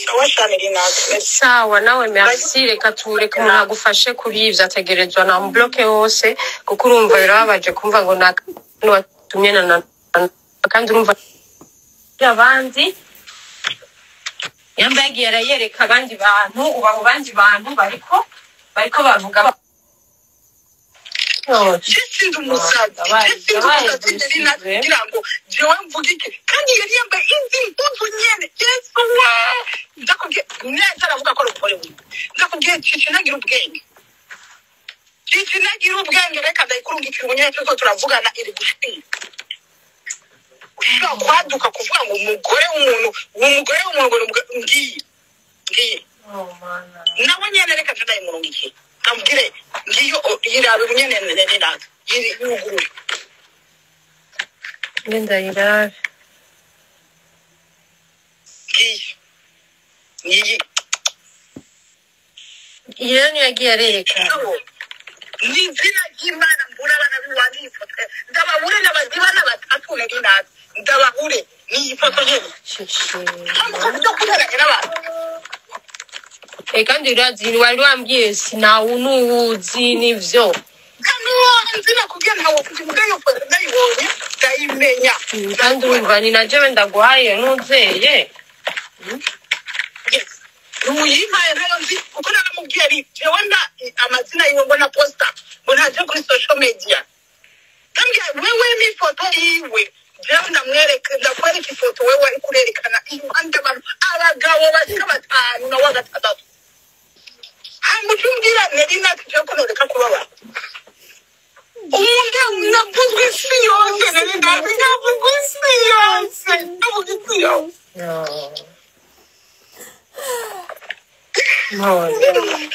Sawa cyane, Rinat. Sawa nawe, merci. Reka tureke umuntu agufashe kuri ivyo, ategerezwa na mubloke hose kuko urumva birababaje kumva ngo watumye na kandi urumva abandi yambaye yagiye arayereka abandi bantu, ubu abo bandi bantu bariko bavuga. Oh, Je sinzi umusazi, je sinzi umusazi, Rinat, kugira ngo jewe mvuge iki? Kandi yari yambaye izi mpuzu nyene. Yesu we, ndakubwiye neza, aravuga ko ari umugore wiwe. Ndakubwiye, Cici ntagira ubwenge, Cici ntagira ubwenge. Reka ndayikurungikira ubunyene turiko turavugana, iri gushira. Ushobora kwaduka kuvuga ngo umugore w'umuntu, umugore w'umuntu, ngo ni ngiyi ngiyi. Oh, mana. Nawe nyene reka ndayimurungikira, ndamubwire ngiyo yirabe ubunyene, niraza yuguruye. Ngenda yirabe. Ngiyi ngiyi. Iyo niyo yagiye arerekana. Ni izina ry'Imana, mbura abana b'iwanyu iyi foto, ndababure n'abazibana batatu nari nazi, ndababure n'iyi foto nyene. Shishi. Ntabwo kuberanye n'abantu. Eh, kandi urazi wari wambwiye sinawu n'uwuzi nivyo. Ntanuwanzi, nakubwiye ntawe ufite imbwa. Iyo foto ndayibonye ndayimenya. Kandi urumva ni na jewe ndaguhaye n'uzeye. Yes, uyimpaye ntayo nzi, kuko naramubwiye ari jewe nda amazina yiwe ngo na posta ngo ntaje kuri social media. Ndambwiye wewe n'ifoto yiwe, jewe ndamwereka, ndakwereka ifoto wewe ariko urerekana impande abantu abagabo bashika batanu na wa gatandatu. Hama uca umbwira nari nati jewe ko noreka kubabara umuntu navuzwe isi yose, nari ndazi navuzwe isi yose, ndavuga isi yose. No. None.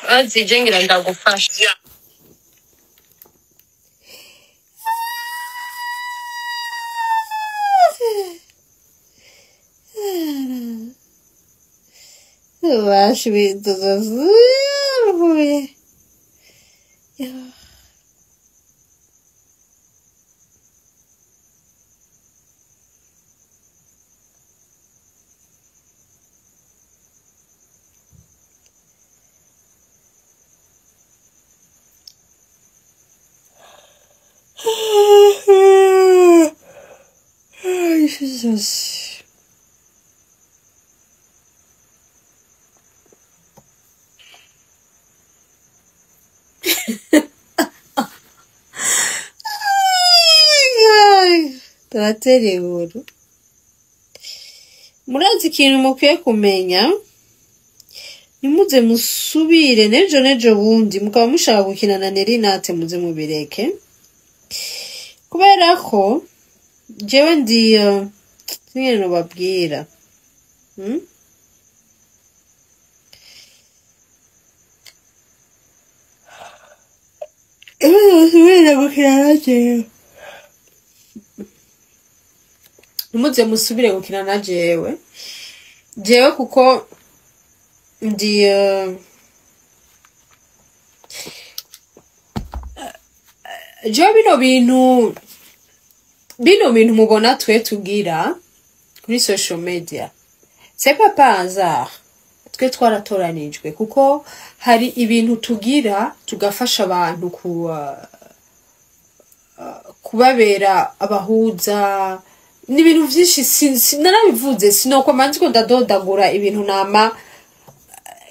Azi je ngira ndagufasha. Yeah. Basubije. Ja. Jesus. Turatera inkuru. Murazi ikintu mukwiye kumenya, ntimuze musubire n'ejo n'ejo bundi mukaba mushaka gukina na Nerinate, muze mubireke, kubera ko jewe ndi sinigeze nobabwira. Ntimuze musubire gukina na jewe, ntimuze musubire gukina na jewe, jewe kuko ndi jewe bino bintu mubona twe tugira kuri social media, c'est pas par hasard. Twe twaratoranijwe kuko hari ibintu tugira tugafasha abantu ku kubabera abahuza. Ni ibintu vyinshi, narabivuze, sinokoma ndiko ndadodagura ibintu nama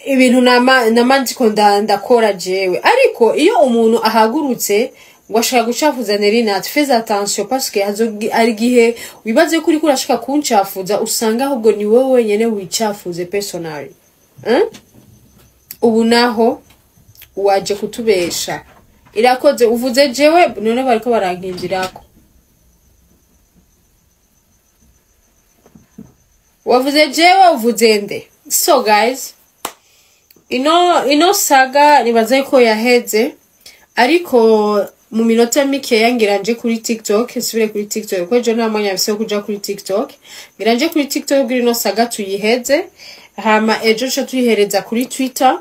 ibintu nama ndiko ndakora jewe. Ariko iyo umuntu ahagurutse ngo ashaka gucafuza Nerinat, fais attention, parce que hari igihe wibaze ko uriko urashaka kuncafuza, usanga ahubwo ni wowe wenyene wicafuze personally, hein? Ubu naho waje kutubesha, irakoze uvuze jewe, none bariko barankinjirako. Wavuze jewe, uvuze nde? So guys, ino saga nibaze ko yaheze, ariko mu minota mikeya ngira nje kuri TikTok, nsubire kuri TikTok, kuko ejo nta mwanya mfise wo kuja kuri TikTok. Ngira nje kuri TikTok kugira ino saga tuyiheze, hama ejo co tuyihereza kuri Twitter.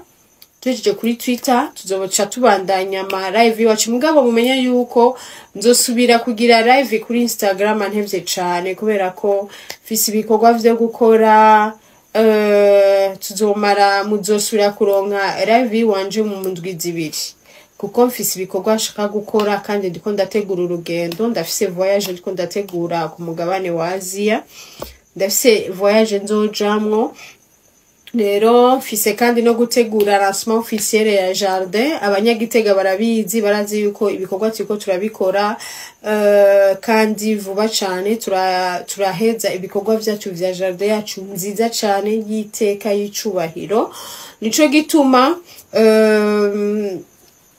Tuhejeje kuri Twitter, tuzoca tubandanya ama live iwacu. Mugabo mumenye yuko nzosubira kugira live kuri Instagram ntevye cane, kubera ko mfise ibikorwa vyo gukora. Tuzomara muzosubira kuronka live iwanje mu ndwi 2, kuko mfise ibikorwa nshaka gukora, kandi ndiko ndategura urugendo. Ndafise voyage ndiko ndategura ku mugabane wa Aziya, ndafise voyage nzojamwo. Rero mfise kandi no gutegura lancement officiel ya jardin. Abanyagitega barabizi, barazi yuko ibikorwa turiko turabikora, kandi vuba cane turaheza ibikorwa vyacu vya jardin yacu nziza cane y'iteka y'icubahiro. Nico gituma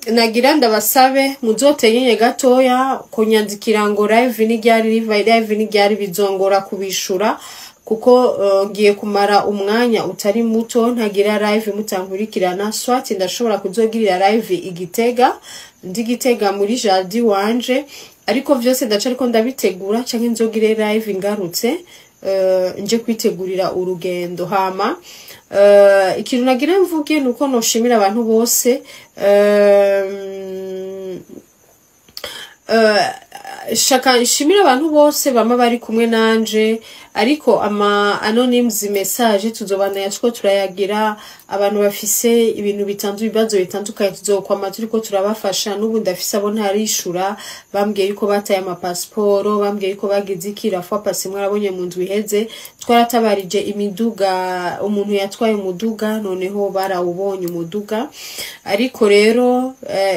nagira ndabasabe muzotenyenye gatoya kunyandikira ngo live ni ryari, live ni ryari, bizongora kubishura. Kuko ngiye kumara umwanya utari muto ntagira live mutankurikirana. Soit ndashobora kuzogirira live igitega, ndi Gitega muri jardin wanje, ariko vyose ndaca ariko ndabitegura, canke nzogire live ngarutse, nje kwitegurira urugendo. Hama ikintu nagira mvuge nuko noshimira abantu bose. Shaka nshimira abantu bose bama bari kumwe nanje, ariko ama anonymous message tuzobandanya tuko turayagira. Abantu bafise ibintu bitandu, ibibazo bitandukanye, tuzokwama turiko turabafasha. N'ubu ndafise abo ntarishura, bambwiye yuko bataye amapasiporo, bambwiye yuko bagize iki. La fois passée mwarabonye mu ndwi iheze twaratabarije imiduga, umuntu yatwaye umuduga, noneho barawubonye umuduga. Ariko rero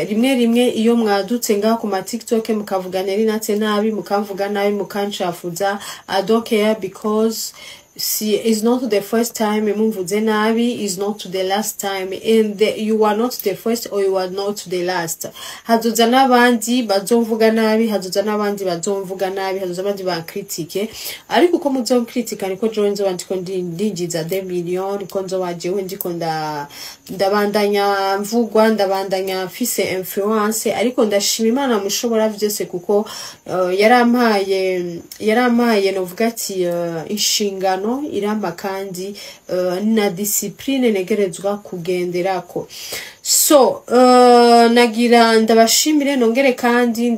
rimwe rimwe iyo mwadutse ngaho ku ma TikTok mukavuga Neri Natse nabi, mukamvuga nabi, mukancafuza, I don't care, because see, it's not the first time mumvuze nabi, is not the last time, and you are not the first or you are not the last. Hazoza n'abandi bazomvuga nabi, hazoza n'abandi bazomvuga nabi, hazoza abandi bankritike. Ariko uko muzonkritika niko jewe nzoba ndiko ndinjiza des millions, niko nzoba jewe ndiko ndabandanya mvugwa, ndabandanya mfise influence. Ariko ndashima Imana mushobora vyose, kuko yarampaye novuga ati inshingano irampa kandi na discipline negerezwa kugenderako. So nagira ndabashimire, nongere kandi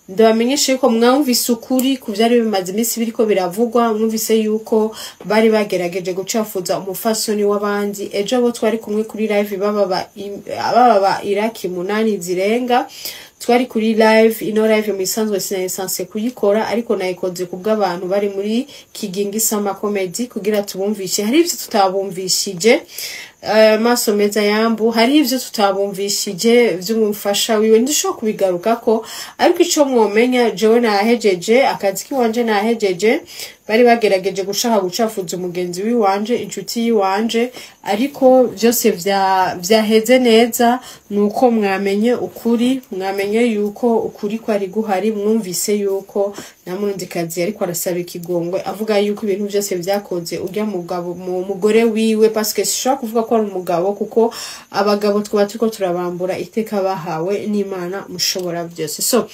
ndabamenyesha yuko mwumvise ukuri ku vyari bimaze iminsi biriko biravugwa. Mwumvise yuko bari bagerageje gucafuza umufasoni w'abandi. Ejo abo twari kumwe kuri live baba ba Iraki 8 zirenga twari kuri live. Ino live mu isanzwe sinayisanse kuyikora, ariko nayikoze kubw'abantu bari muri Kigingi Summer Comedy kugira tubumvishe hari ivyo tutabumvishije. Maso meza yambu, hari ivyo tutabumvishije vy'umufasha wiwe, ndishobora kubigarukako. Ariko ico mwomenya, jewe nahejeje akazi kiwanje, nahejeje. Bari bagerageje gushaka gucafuza umugenzi wiwanje, inshuti yiwanje, ariko vyose vyaheze neza. Nuko mwamenye ukuri, mwamenye yuko ukuri kwari guhari. Mwumvise yuko na Murundikazi ariko arasaba ikigongwe, avuga yuko ibintu vyose vyakoze urya mugabo mu mugore wiwe, parce que sishobora kuvuga ko ari umugabo, kuko abagabo twaba turiko turabambura iteka bahawe n'Imana mushobora byose. So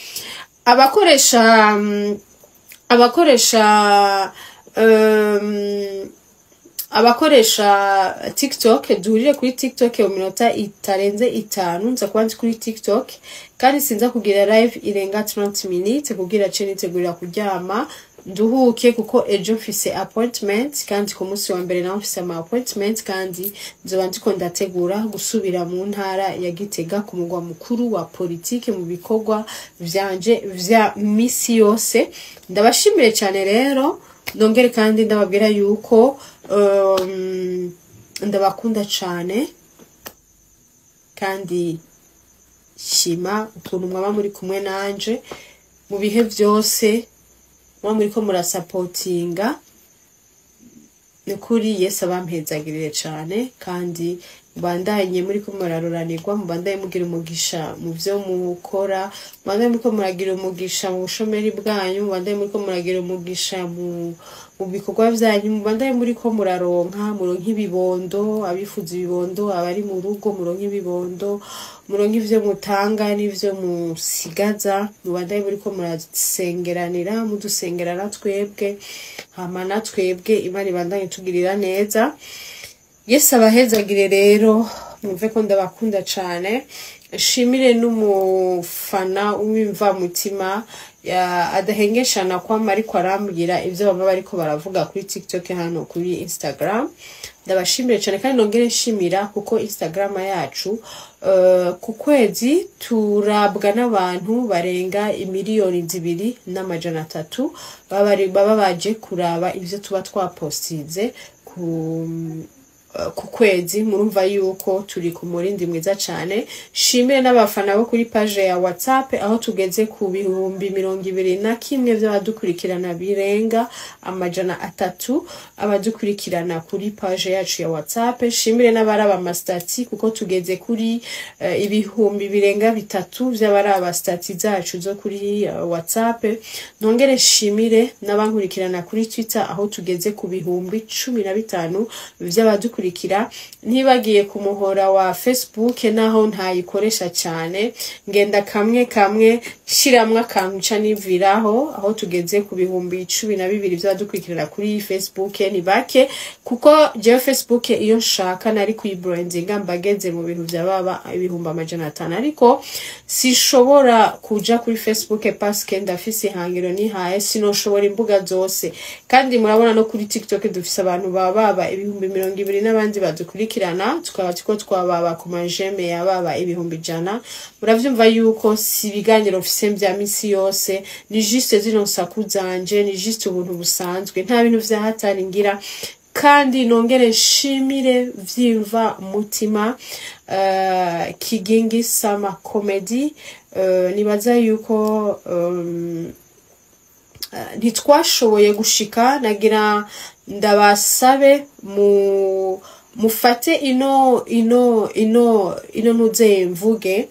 abakoresha TikTok, duhurire kuri TikTok mu minota itarenze 5. Nza kuba ndi kuri TikTok, kandi sinza kugira live irenga 30 minutes kugira ce nitegurira kuryama nduhuke, kuko ejo mfise appointment, kandi ku munsi wa mbere naho mfise ama appointment, kandi nzoba ndiko ndategura gusubira mu ntara ya Gitega, ku mugwa mukuru wa politike, mu bikorwa vyanje vya misi yose. Ndabashimire cyane rero, nongere kandi ndababwira yuko ndabakunda cyane, kandi shima ukuntu mwaba muri kumwe nanje mu bihe byose, muba muriko murasapotinga. Ni ukuri Yesu abampezagirire cyane, kandi mubandanye muriko muraroranirwa, mubandanye mugira umugisha mu vyo mukora, mubandanye muriko muragira umugisha mu bushomeri bwanyu, mubandanye muriko muragira umugisha mu bikorwa vyanyu, mubandanye muriko muraronka, muronke ibibondo, abifuza ibibondo, abari mu rugo muronke ibibondo, muronke ivyo mutanga n'ivyo musigaza. Mubandanye muriko murasengeranira, mudusengerana twebwe, hama na twebwe Imana ibandanye tugirira neza. Yesu abahezagire. Rero mwumve ko ndabakunda cane. Nshimire n'umufana w'imvamutima adahengeshana kwama ariko arambwira ivyo baba bariko baravuga kuri TikTok, hano kuri Instagram. Ndabashimire cyane, kandi nongere nshimira kuko Instagram yacu ku kwezi turabwa n'abantu barenga 2,300,000 baba baje kuraba ivyo tuba twapostinze ku ku kwezi. Murumva yuko turi ku murindi mwiza cane. Shimire n'abafana bo kuri page ya WhatsApp, aho tugeze ku 21,000 vy'abadukurikirana, birenga 300 abadukurikirana kuri page yacu ya WhatsApp. Shimire n'abaraba ama statuts, kuko tugeze kuri 300,000 vy'abaraba statuts zacu zo kuri WhatsApp. Nongere shimire n'abankurikirana kuri Twitter, aho tugeze ku 15,000 vy'abadukurikira. Ntibagiye ku muhora wa Facebook, naho ntayikoresha cyane, ngenda kamwe kamwe shiramwo akantu ca niviraho, aho tugeze ku 12,000 vy'abadukurikirana kuri Facebook. Ni bake, kuko jewe Facebook iyo nshaka nari kuyibrandinga mbageze mu bintu vyababa 500,000, ariko sishobora kuja kuri Facebook parce que ndafise ihangiro nihaye, sinoshobora imbuga zose. Kandi murabona no kuri TikTok dufise abantu baba 20,000 n'abandi badukurikirana, tukaba turiko twababa ku ma j'aime yababa 100,000. Muravyumva yuko si ibiganiro mfise vya misi yose, ni juste zino nsaku zanje, ni juste ubuntu busanzwe, nta bintu vya hatari ngira. Kandi nongere nshimire vyimva mutima Kigingi Sama Comedy. Nibaza yuko ntitwashoboye gushika. Nagira ndabasabe mu mufate ino ntuze mvuge.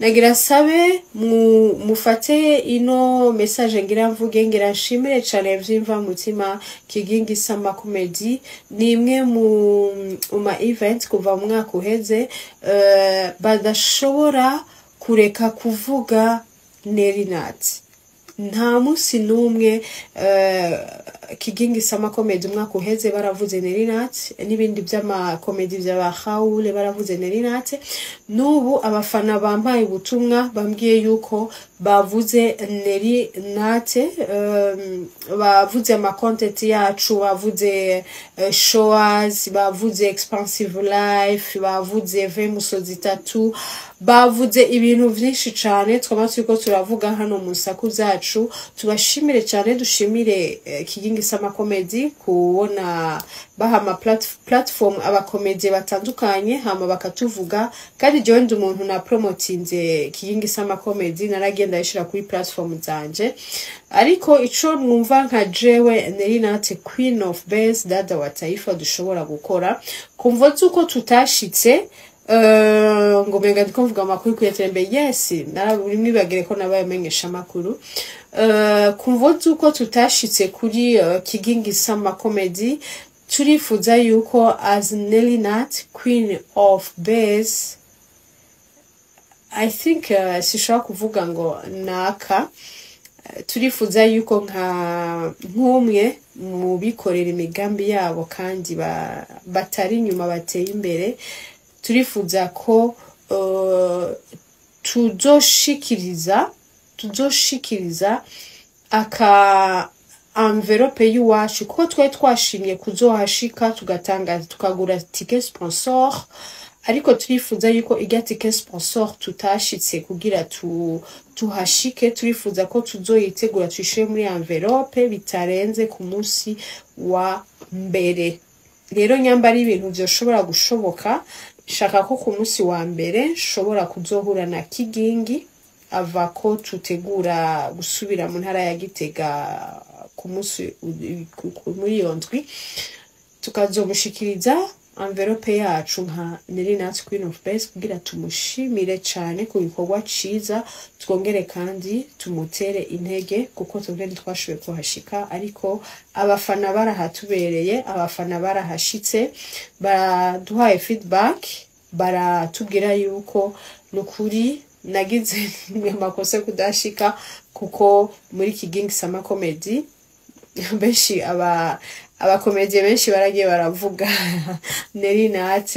Nagira sabe mu mufate ino message ngira mvuge. Ngira nshimire cane vyimva mutima Kigingi Sama Comedy. Ni imwe mu ma event kuva mu mwaka uheze badashobora kureka kuvuga Nerinat. Nta munsi n'umwe. Kigingi Sama Comedy umwaka uheze baravuze Nerinat, n'ibindi by'amakomedi by'aba Haule baravuze Nerinat. N'ubu abafana bambaye ubutumwa bambwiye yuko bavuze Nerinat, bavuze ama content yacu, bavuze shows, bavuze expensive life, bavuze Vemusozi tatu, bavuze ibintu vyinshi cane twaba turiko turavuga hano mu nsaku zacu. Tubashimire cyane, dushimire Kigingi Sama Comedy kubona baha ama platform abakomedie batandukanye, hama bakatuvuga. Kandi jewe ndi umuntu na promotinze Kigingi Sama Comedy, naragenda yishira kuri platform zanje. Ariko ico mwumva nka jewe Nerinat, Queen of Base, dada wa taifa, dushobora gukora kumvo z'uko tutashitse, ngo menga ndiko mvuga amakuru kuri iterambere. Yes, mwibagire ko nabaye menyesha amakuru. Kumvo z'uko tutashitse kuri Kigingi Sama Comedy, turifuza yuko as Nelly Nat, Queen of Base, I think sishobora kuvuga ngo naka, turifuza yuko nka nk'umwe mu bikorera imigambi yabo kandi batari inyuma, bateye imbere, turifuza ko tuzoshikiriza aka enveloppe y'iwacu, kuko twari twashimye kuzohashika tugatanga, tukagura ticket sponsor. Ariko turifuza yuko irya ticket sponsor tutashitse kugira tuhashike, turifuza ko tuzoyitegura tuyishire muri enveloppe bitarenze ku munsi wa mbere. Rero nyamba ari ibintu vyoshobora gushoboka, shaka ko ku munsi wa mbere nshobora kuzohura na Kigingi ava ko tutegura gusubira mu ntara ya Gitega ku munsi muri iyo ndwi, tukazomushikiriza enveloppe yacu nka Nelly Queen of Best, kugira tumushimire cyane ku gikorwa ciza, twongere kandi tumutere intege, kuko twebwe ntitwashoboye kuhashika, ariko abafana barahatubereye, abafana barahashitse, baraduhaye feedback, baratubwira yuko nukuri nagize amakosa yo kudashika, kuko muri Kigingi Sama Comedy benshi abakomediye benshi baragiye baravuga Nelly Nat.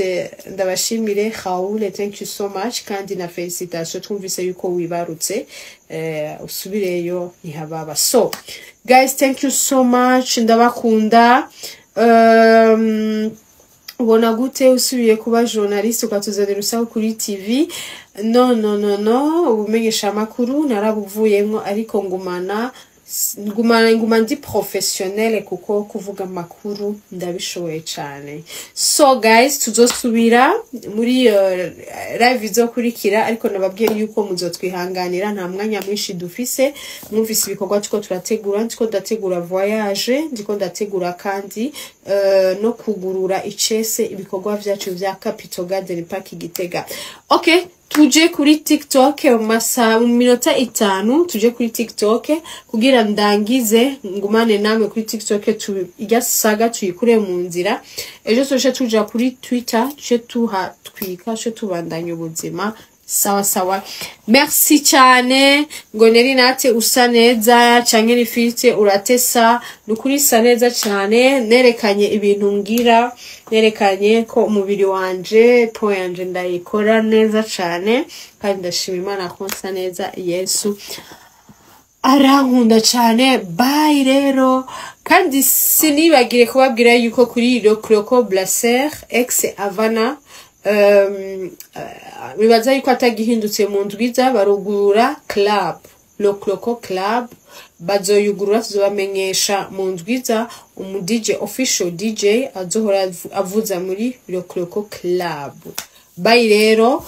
Ndabashimire. Raoul, thank you so much, kandi na felicitation, twumvise yuko wibarutse, usubireyo ntihababa. So guys, thank you so much, ndabakunda. Ubona gute usubiye kuba journaliste ukatuzanira urusaku kuri TV? No, no, no, no, ubumenyesha amakuru narabuvuyemwo, ariko ngumana Nguma ndi professionnel kuko kuvuga amakuru ndabishoboye cane. So guys, tuzosubira muri live izokurikira, ariko nababwiye yuko muzotwihanganira, nta mwanya mwinshi dufise. Mwumvise ibikorwa turiko turategura, ndiko ndategura voyage, ndiko ndategura kandi no kugurura icese ibikorwa vyacu vya Capital Garden Park Gitega. Okay, tuje kuri TikTok mu masaha, mu minota 5 tuje kuri TikTok kugira ndangize, ngumane namwe kuri TikTok tu irya saga tuyikure mu nzira. Ejo tuje tuja kuri Twitter, tuje tuhatwika, tuje tubandanya ubuzima. Sawa sawa, merci cyane. Ngo neri nate usa neza canke nifite uratesa, nukuri isa neza cyane. Nerekanye ibintu ngira, nerekanye ko umubiri wanje po yanje ndayikora neza cyane, kandi ndashima Imana ko nsa neza. Yesu arankunda cyane. Bye rero. Kandi sinibagire kubabwira yuko kuri Le Croco Blaser ex Havana, bibaza yuko atagihindutse, mu ndwiza barugurura club, Le Croco Club bazoyugurura. Tuzobamenyesha mu ndwiza umu DJ, official DJ azohora avuza muri Le Croco Club. Bye rero.